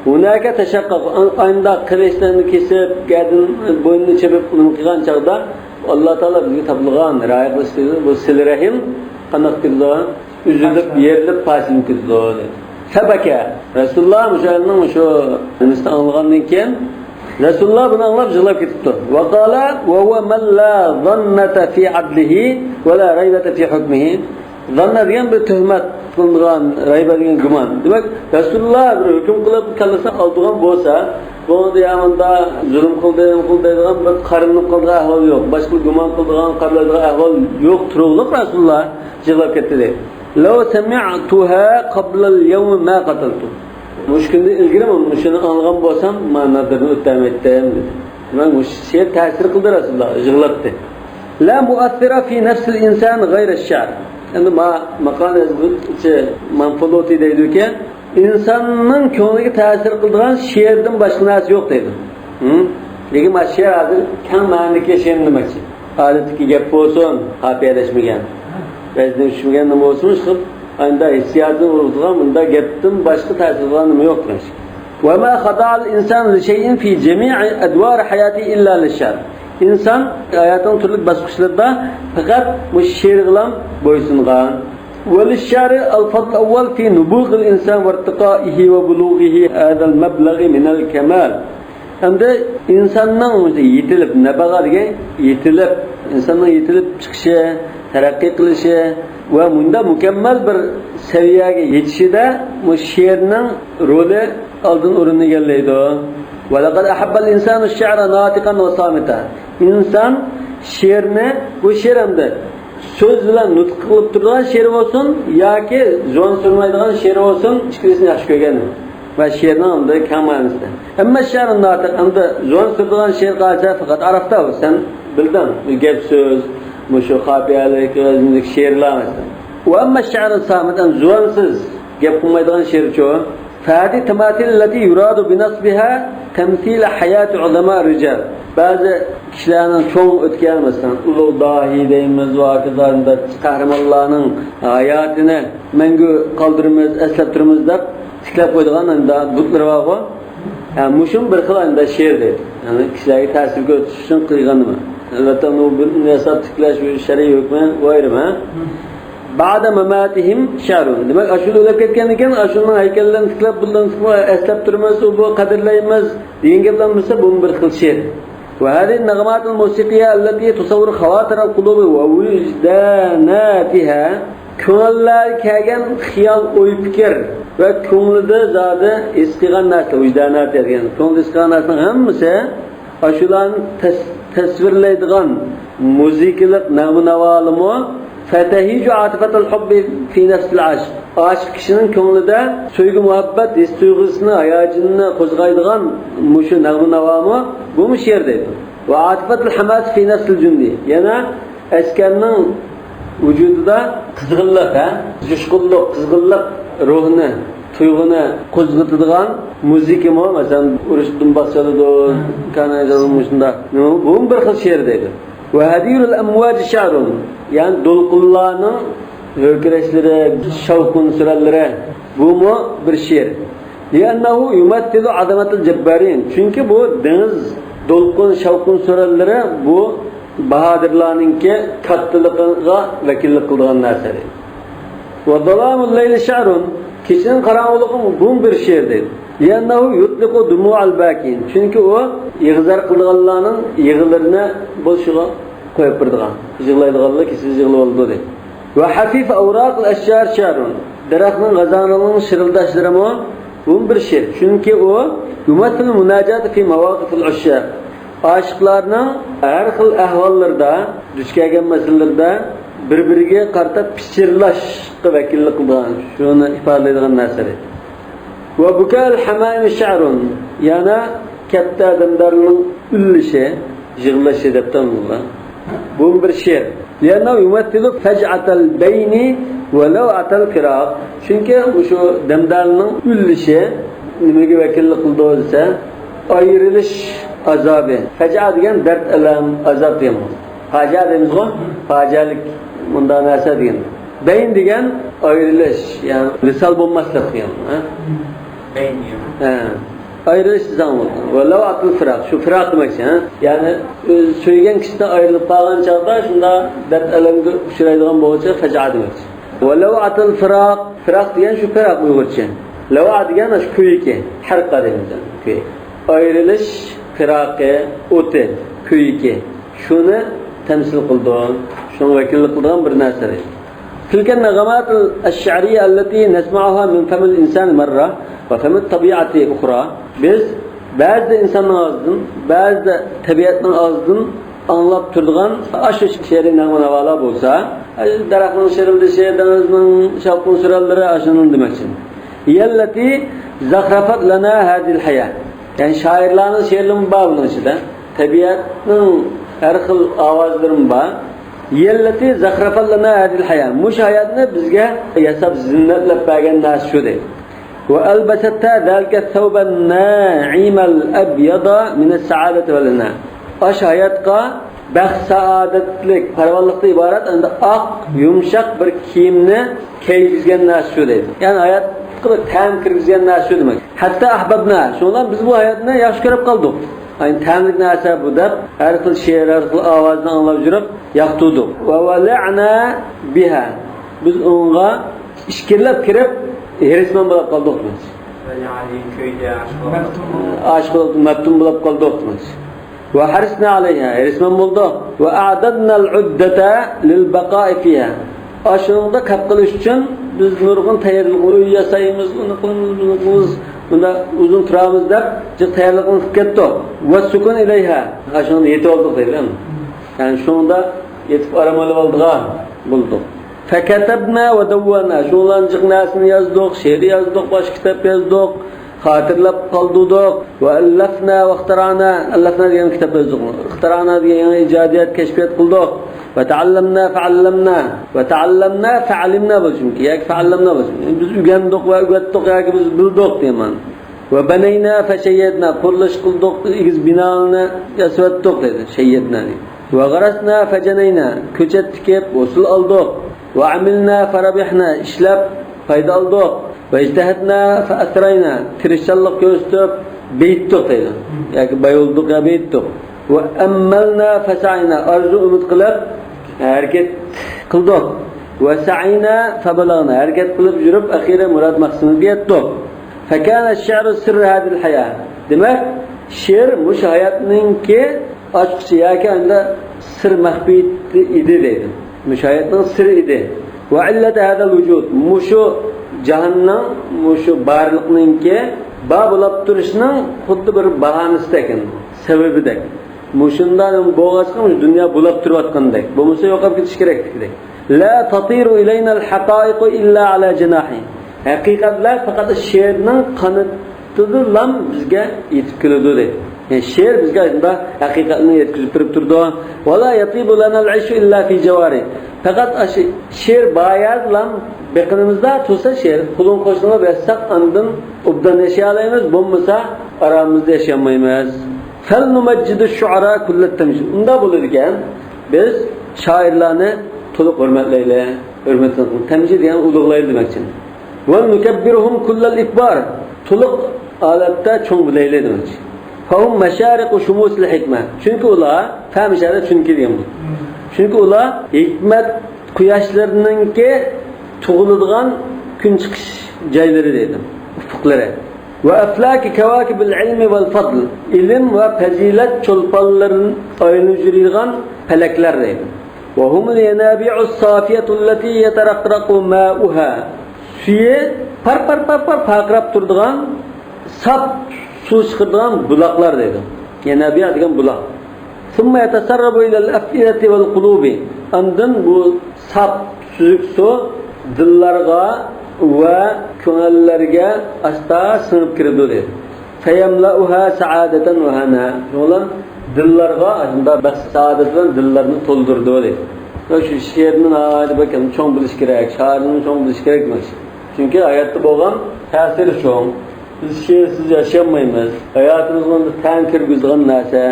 ھناك تشقق. ئانداق قىلىچلارنى كېسىپ، گەدىن، بوينىنى چېپىپ، نېمە قىلغان چاغدا ئاللا تائالا بىزگە تاپىلغان رىئايە قىلىش دەيدۇ. بۇ سىلە رەھىم قانداق كېتىدۇ؟ ئۈزۈلۈپ، يېرىلىپ، پارچىلىنىپ كېتىدۇ. فبكى. رەسۇلۇللا مۇشۇ ئايەتنىڭ مۇشۇ نېمىسىنى ئاڭلىغاندىن كېيىن، رەسۇلۇللا بۇنى ئاڭلاپ يىغلاپ كېتىپتۇ. وقال وهو من لا ظنة في عدله ولا ريبة في حكمه. زاننا دېگەن بىر تۆھمەت قىلىنغان، رەيبە دېگەن گۇمان. دېمەك، رەسۇلۇللا بىر ھۆكۈم قىلىپ كاللىسىنى ئالىدىغان بولسا، بۇنىڭدا يا مۇندا زۇلۇم قىلدى، نېمە قىلدى دەيدىغان بىر قارىلىنىپ قالىدىغان ئەھۋال يوق. باشقىلار گۇمان قىلىدىغان، قارىلايدىغان ئەھۋال يوق، تۇرۇقلۇق رەسۇلۇللا يىغلاپ كەتتى دەيدۇ. لو سمعتها قبل اليوم ما قتلت. مۇشۇ كۈندىن ئىلگىرى مۇشۇنى ئاڭلىغان بولسام، مانا نادىرنى ئۆلتۈرمەيتتىم دېدى. دېمەك، مۇشۇ شېئىر تەسىر قىلدى رەسۇلۇللاغا، يىغلاتتى. لا مؤثر في نفس الإنسان غير الشعر. ئەمدى ما ماقالە يازغۇچى مانفۇلۇتى دەيدۇكى، ئىنساننىڭ كۆڭلىگە تەسىر قىلىدىغان شېئىردىن باشقا نەرسە يوق دەيدۇ. ھە؟ لېكىن ما شېئىر ھازىر كەڭ مەنىدىكى شېئىرنى دېمەكچى. ئادەتتىكى گەپ بولسۇن، قاپىيەلەشمىگەن، ۋەزنى چۈشمىگەن نېمە بولسۇن، ئىشقىلىپ، ئانداق ھېسسىياتنى ئۇرغۇتىدىغان، بۇنداق گەپتىن باشقا تەسىر قىلىدىغان نېمە يوق دېمەكچى. وما خضع الإنسان لشيء في جميع أدوار حياته إلا للشعر. ئىنسان ھاياتىنىڭ تۈرلۈك باسقۇچلىرىدا پەقەت مۇشۇ شېئىرغىلا بويسۇنغان. ولللشعر الفضل الأول في نبوغ الإنسان وارتقائه وبلوغه هذا المبلغ من الكمال. ئەمدى ئىنساننىڭ يېتىلىپ، نەباغا دېگەن يېتىلىپ، ئىنساننىڭ يېتىلىپ چىقىشى، تەرەققىي قىلىشى ۋە مۇنداق مۇكەممەل بىر سەۋىيەگە يېتىشىدە مۇشۇ شېئىرنىڭ رولى ئالدىن ئورۇننى ئىگىلەيدۇ. ولقد أحب الإنسان الشعر ناطقا وصامتا. ئىنسان شېئىرنى، بۇ شېئىر ئەمدى سۆز بىلەن نۇتۇق قىلىپ تۇرىدىغان شېئىر بولسۇن ياكى زۇۋان سۈرمەيدىغان شېئىر بولسۇن، ئىككىلىسىنى ياخشى كۆرگەن. ۋە شېئىرنىڭ ئەمدى كەڭ مەنىسىدە. أما الشعر الناطق، ئەمدى زۇۋان سۈرىدىغان شېئىر قالسا، فقد عرفته، سەن بىلدىڭ، گەپ سۆز، مۇشۇ قاپىيەلىك، ۋەزىندىكى شېئىرلار مەسىلەن. وأما الشعر الصامت، ئەمدى زۇۋانسىز، گەپ قىلمايدىغان شېئىرچۇ؟ فهذه التماثيل التي يراد بنصبها تمثيل حياة عظماء الرجال. بەزى كىشىلەرنىڭ چوڭ ئۆتكەن، مەسىلەن، ئۇلۇغ داھىي دەيمىز، ۋە ھاكازا قەھرىمانلارنىڭ ھاياتىنى مەڭگۈ قالدۇرىمىز، ئەسلەپ تۇرىمىز دەپ تىكلەپ قويىدىغان ئەمدى بۇتلىرى بارغۇ. ھە، مۇشۇمۇ بىر خىل ئەمدى شېئىر دەيدۇ. يەنى كىشىلەرگە تەسىر كۆرسىتىش ئۈچۈن قىلغان نېمە. ئەلۋەتتە، ئۇنى بىر ياساپ تىكلەش شەرئىي ھۆكمى ئۇ ئايرىم، ھە. بعد مماتهم شعر. دېمەك، ئاشۇ ئۆلۈپ كەتكەندىن كېيىن، ئاشۇنىڭ ھەيكەللىرىنى تىكلەپ، بۇلارنى ئەسلەپ تۇرىمىز، ئۇ بۇ قەدىرلەيمىز دېگەن گەپلەر بولسا، بۇمۇ بىر خىل شېئىر. وهذه النغمات الموسيقية التي تصور خواطر القلوب ووجداناتها. كۆڭۈللەرگە كەلگەن خىيال، ئوي پىكىر ۋە كۆڭلىدە زادى ھېس قىلغان نەرسە، ۋىجدانات دېگەن، كۆڭلىدە ھېس قىلغان نەرسىنىڭ ھەممىسى ئاشۇلارنى تەس-، تەسۋىرلەيدىغان مۇزىكىلىق نەغمە ناۋالىمۇ. فتهيج عاطفة الحب في نفس العاشق. ئاشىق كىشىنىڭ كۆڭلىدە سۆيگۈ مۇھەببەت ھېس تۇيغۇسىنى، ھاياجىنىنى قوزغايدىغان مۇشۇ نەغمە ناۋامۇ، بۇمۇ شېئىر دەيدۇ. وعاطفة الحماس في نفس الجندي. يەنە ئەسكەرنىڭ ۋۇجۇدىدا قىزغىنلىق، ھە؟ جۇشقۇنلۇق، قىزغىنلىق روھىنى، تۇيغۇنى قوزغىتىدىغان مۇزىكىمۇ، مەسىلەن، ئۇرۇش دۇمباس چالىدۇ، كانايدا مۇشۇنداق. بۇمۇ بىر خىل شېئىر دەيدۇ. وهدير الأمواج شعر. يەنى دولقۇنلارنىڭ ھۆركىرەشلىرى، شاۋقۇن-سۈرەنلىرى، بۇمۇ بىر شېئىر. لأنه يمثل عظمة الجبارين. چۈنكى بۇ دېڭىز دولقۇن، شاۋقۇن-سۈرەنلىرى بۇ باھادىرلارنىڭكى كاتتىلىقىغا ۋەكىللىك قىلىدىغان نەرسە دەيدۇ. وظلام الليل شعر. كېچىنىڭ قاراڭغۇلۇقى بۇمۇ بىر شېئىر دەيدۇ. لأنه يطلق دموع الباكين. چۈنكى ئۇ يىغا-زار قىلىدىغانلارنىڭ يىغىلىرىنى بولۇشىغا قويۇپ بېرىدىغان، يىغلايدىغانلار كېسىل يىغلىۋالىدۇ دەيدۇ. وحفيف أوراق الأشجار شعر. دەرەخنىڭ، غازاڭنىڭ شىرىلداشلىرىمۇ بۇمۇ بىر شېئىر. چۈنكى ئۇ يۇمەسسىلۇل مۇناجاتە فى مەۋاقىفىل ئۇششاق. ئاشىقلارنىڭ ھەر خىل ئەھۋاللىرىدا، دۇچ كەلگەن مەسىلىلىرىدە بىر-بىرىگە قارىتا پىچىرلاشقا ۋەكىللىك قىلىدىغان، شۇنى ئىپادىلەيدىغان نەرسە. ۋە بۇكائۇل ھەمائىم شەئرۇن، يەنە كەپتە ئادەملەرنىڭ ئۈللىشى، يىغلىشى دەپتۇ ئۇلار. بۇمۇ بىر شېئىر. لأنه يمثل فجعة البين ولوعة الفراق. چۈنكى مۇشۇ دەمدارنىڭ ئۈللىشى نېمىگە ۋەكىللىك قىلىدۇ دېسە، ئايرىلىش ئازابى. فەجئە دېگەن دەرد، ئەلەم، ئازاب دېگەن. پاجىئە دەيمىزغۇ؟ پاجىئەلىك مۇنداق نەرسە دېگەن. بەين دېگەن ئايرىلىش، يەنى ۋىسال بولماسلىق دېگەن. ھە؟ بەين دېگەن. ھە. ئايرىلىش دېسەڭ بولىدۇ. ۋە لەۋئەتۇل فىراق، شۇ فىراق دېمەكچى، ھە؟ يەنى، ئۆز سۆيگەن كىشىدىن ئايرىلىپ قالغان چاغدا شۇنداق دەرد ئەلەمگە ئۇچرايدىغان بولغۇچە فەجئە دېمەكچى. ۋە لەۋئەتۇل فىراق، فىراق دېگەن شۇ پىراق ئۇيغۇرچە. لەۋئە دېگەن شۇ كۆيۈكى، ھەرىقە دەيمىز، كۆيۈك. ئايرىلىش پىراقى، ئوتى، كۆيۈكى. شۇنى تەمسىل قىلىدۇ. شۇنىڭغا ۋەكىللىك قىلىدىغان بىر نەرسە. تلك النغمات الشعرية التي نسمعها من فم الإنسان مرة وفم الطبيعة أخرى. بىز بەزىدە ئىنساننىڭ ئاغزىدىن، بەزىدە تەبىئەتنىڭ ئاغزىدىن ئاڭلاپ تۇرىدىغان ئاشۇ شېئىرىي نەغمە ناۋالار بولسا، دەرەخنىڭ شىرىلدىشى، دېڭىزنىڭ شاۋقۇن سۈرەنلىرى، ئاشۇنىڭ دېمەكچى. هي التي زخرفت لنا هذه الحياة. يەنى شائىرلارنىڭ شېئىرلىرىمۇ بار بۇنىڭ ئىچىدە. تەبىئەتنىڭ ھەر خىل ئاۋازلىرىمۇ بار. هي التي زخرفت لنا هذه الحياة. مۇشۇ ھاياتنى بىزگە ياساپ، زىننەتلەپ بەرگەن نەرسە شۇ دەيدۇ. وألبستها ذلك الثوب الناعم الأبيض من السعادة والهنا. ئاشۇ ھاياتقا بەخت-سائادەتلىك، پاراۋانلىقتىن ئىبارەت ئەمدى ئاق، يۇمشاق بىر كىيىمنى كىيگۈزگەن نەرسە شۇ دەيدۇ. يەنى ھاياتقا بىر تەم كىرگۈزگەن نەرسە شۇ دېمەك. حتى أحببنا، شۇنىڭ بىلەن بىز بۇ ھاياتنى ياخشى كۆرۈپ قالدۇق. يەنى تەملىك نەرسە بۇ دەپ، ھەر خىل شېئىر، ھەر خىل ئاۋازنى ئاڭلاپ يۈرۈپ ياقتۇردۇق. وولعنا بها، بىز ئۇنىڭغا ئىچكىرىلەپ كىرىپ، ھېرىسمەن بولۇپ قالدۇق دېمەكچى. ئاشىق بولۇپ، مەپتۇن بولۇپ قالدۇق دېمەكچى. وحرصنا عليها، ھېرىسمەن بولدۇق. وأعددنا العدة للبقاء فيها. ئاشۇنىڭدا قېلىپ قېلىش ئۈچۈن بىز نۇرغۇن تەييارلىق، ئۆي ياسايمىز، ئۇنى قىلىمىز، بۇنى قىلىمىز، بۇندا ئۇزۇن تۇرىمىز دەپ جىق تەييارلىقنى قىلىپ كەتتۇق. والسكون إليها، ئاشۇنىڭدا يېتىۋالدۇق دەيدۇ. يەنى شۇنىڭدا يېتىپ ئارام ئېلىۋالىدىغان بولدۇق. فكتبنا ودونا، شۇنىڭ بىلەن جىق نەرسىنى يازدۇق، شېئىر يازدۇق، باشقا كىتاب يازدۇق، خاتىرىلەپ قالدۇردۇق. وألفنا واخترعنا، ئەللەفنا دېگەن كىتاب يازدۇق. اخترعنا دېگەن يېڭى ئىجادىيەت، كەشپىيات قىلدۇق. وتعلمنا فعلمنا، وتعلمنا فعلمنا بولۇشى مۇمكىن ياكى فعلمنا بولۇشى مۇمكىن. بىز ئۆگەندۇق ۋە ئۆگەتتۇق ياكى بىز بىلدۇق دېگەن مەنىدە. وبنينا فشيدنا، قۇرۇلۇش قىلدۇق، ئېگىز بىنالارنى ياسىۋەتتۇق دەيدۇ، شەييەدنا دەيدۇ. وغرسنا فجنينا، كۆچەت تىكىپ، ھوسۇل ئالدۇق. وعملنا فربحنا، ئىشلەپ پايدا ئالدۇق. واجتهدنا فأثرينا، تىرىشچانلىق كۆرسىتىپ بېيىتتۇق دەيدۇ. ياكى باي بولدۇق يا بېيىتتۇق. وأملنا فسعينا، ئارزۇ ئۈمىد قىلىپ ھەرىكەت قىلدۇق. وسعينا فبلغنا، ھەرىكەت قىلىپ يۈرۈپ ئاخىرى مۇراد مەقسىتىمىزگە يەتتۇق. فكان الشعر سر هذه الحياة. دېمەك، شېئىر مۇشۇ ھاياتنىڭكى ئاچقۇچى ياكى ئەمدى سىر مەخپىيىتى ئىدى دەيدۇ. مۇشۇ ھاياتنىڭ سىرى ئىدى. وعلة هذا الوجود، مۇشۇ جاھاننىڭ، مۇشۇ بارلىقنىڭكى بار بولاپ تۇرۇشىنىڭ خۇددى بىر باھانىسىدەك، سەۋەبىدەك. مۇشۇنداق بولغاچقا مۇشۇ دۇنيا بولاپ تۇرۇۋاتقاندەك، بولمىسا يوقاپ كېتىشى كېرەكلىكىدەك. لا تطير إلينا الحقائق إلا على جناح. ھەقىقەتلەر پەقەت شېئىرنىڭ قانىتىدىلا بىزگە يېتىپ كېلىدۇ دەيدۇ. يەنى شېئىر بىزگە شۇنداق ھەقىقەتنى يەتكۈزۈپ بېرىپ تۇرىدۇ. ولا يطيب لنا العيش إلا في جواره. پەقەت ئاشۇ شېئىر بار يەردىلا بېقىنىمىزدا تۇرسا شېئىر، قولۇڭ قوشنىغا بەرسەك ئاندىن ئوبدان ياشىيالايمىز، بولمىسا ئارامىمىزدا ياشىيالمايمىز. فلنمجد الشعراء كل التمجيد. ئۇنداق بولىدىكەن، بىز شائىرلارنى تولۇق ھۆرمەتلەيلى. ھۆرمەت قىلىڭ. تەمجىد دېگەن ئۇلۇغلايلى دېمەكچى. ونكبرهم كل الإكبار. تولۇق ھالەتتە چوڭ بىلەيلى دېمەكچى. فهم مشارق شموس الحكمة. چۈنكى ئۇلار، فە مىشارە چۈنكى دېگەن بۇ. چۈنكى ئۇلار ھېكمەت قۇياشلىرىنىڭكى تۇغۇلىدىغان كۈن چىقىش جايلىرى دېدىم، ئۇپۇقلىرى. وأفلاك كواكب العلم والفضل. ئىلىم ۋە پەزىلەت چولپانلىرىنى ئايلىنىپ يۈرىدىغان پەلەكلەر دەيدۇ. وهم الينابيع الصافية التي يترقرق ماؤها. سۈيى پار، پار، پار، پار پارقىراپ تۇرىدىغان، ساپ سۇ چىقىرىدىغان بۇلاقلار دەيدۇ. يەنابيع دېگەن بۇلاق. ثم يتسرب إلى الأفئدة والقلوب. ئاندىن بۇ ساپ سۈزۈك سۇ دىللارغا ۋە كۆڭۈللەرگە ئاستا سىڭىپ كىرىدۇ دەيدۇ. فيملأها سعادة وهنا. شۇنىڭ بىلەن دىللارغا ئاشۇنداق بەخت سائادەت بىلەن دىللارنى تولدۇرىدۇ دەيدۇ. شۇ شېئىرنى ناھايىتى بەك چوڭ بىلىش كېرەك، شائىرنى چوڭ بىلىش كېرەك. چۈنكى ھاياتتا بولغان تەسىرى چوڭ. بىز شېئىرسىز ياشىيالمايمىز. ھاياتىمىزغا تەڭ كىرگۈزىدىغان نەرسە.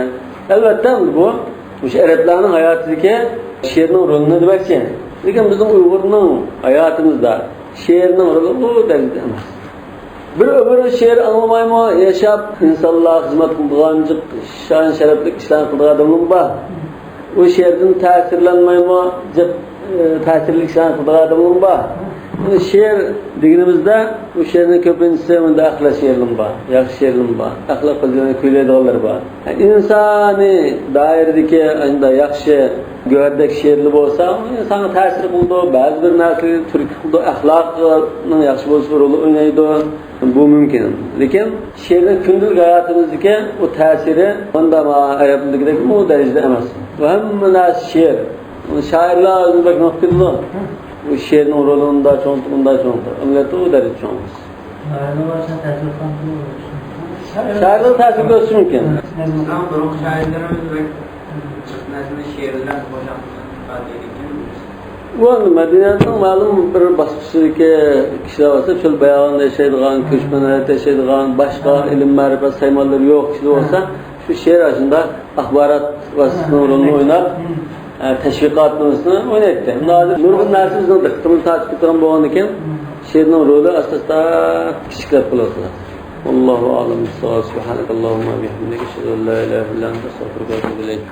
ئەلۋەتتە، بۇ مۇشۇ ئەرەبلەرنىڭ ھاياتىدىكى شېئىرنىڭ رولىنى دېمەكچى. لېكىن بىزنىڭ ئۇيغۇرنىڭ ھاياتىمىزدا شېئىرنىڭ رولى ئۇ دەرىجىدە ئەمەس. بىر ئۆمۈر شېئىر ئاڭلىمايمۇ ياشاپ، ئىنسانلارغا خىزمەت قىلىدىغان جىق شان-شەرەپلىك ئىشلارنى قىلىدىغان ئادەملەرمۇ بار. ئۇ شېئىردىن تەسىرلەنمەيمۇ جىق، ئە، تەسىرلىك ئىشلارنى قىلىدىغان ئادەملەرمۇ بار. شېئىر دېگىنىمىزدە، بۇ شېئىرنىڭ كۆپىنچىسى مۇنداق ئەخلاق شېئىرلىرى بار، ياخشى شېئىرلىرى بار، ئەخلاق پەزىلەتنى كۈيلەيدىغانلىرى بار. ئىنسانىي دائىرىدىكى ئاشۇنداق ياخشى، گۆھەردەك شېئىرلار بولسا، ئۇ ئىنسانغا تەسىر قىلىدۇ، بەزى بىر نەرسىلەرگە تۈرتكە قىلىدۇ، ئەخلاقنىڭ ياخشى بولۇشىغا رول ئوينايدۇ. بۇ مۇمكىن. لېكىن شېئىرنىڭ كۈندىلىك ھاياتىمىزدىكى ئۇ تەسىرى مۇنداق ئەرەبلىكىدەك ئۇ دەرىجىدە ئەمەس. بۇ ھەممە نەرسە شېئىر. شائىرلار ئۆزىنى بەك نۇقتىلىدۇ. بۇ شېئىرنىڭ رولى ئۇنداق چوڭ، ئۇنداق چوڭ. ئەمەلىيەتتە ئۇ دەرىجە چوڭ ئەمەس. شائىرلار تەسىر كۆرسىتىشى مۇمكىن. بىزنىڭ بۇرۇنقى شائىرلىرىمىز بەك جىق نەرسىنى شېئىرلار بوشاقلىق ئىپادىلەيدىكەن. ئۇ مەدەنىيەتنىڭ مەلۇم بىر باسقۇچىدىكى كىشىلەر بولسا، چۆل باياۋاندا ياشايدىغان، كۆچمەن ھاياتتا ياشايدىغان، باشقا ئىلىم مەرىپەت سايمانلىرى يوق كىشىلەر بولسا، شۇ شېئىر ئاشۇنداق ئاخبارات ۋاسىتىسىنىڭ رولىنى ئويناپ، ئە، تەشۋىقات نېمىسىنى ئوينايتتى. ئەمما ھازىر نۇرغۇن نەرسە بىزنىڭ دىققىتىمىزنى تارتىپ كېتىدىغان بولغاندىكىن، شېئىرنىڭ رولى ئاستا-ئاستا كىچىكلەپ قېلىۋاتىدۇ. والله أعلم بالصواب. سبحانك اللهم وبحمدك، أشهد أن لا إله إلا أنت، أستغفرك وأتوب إليك.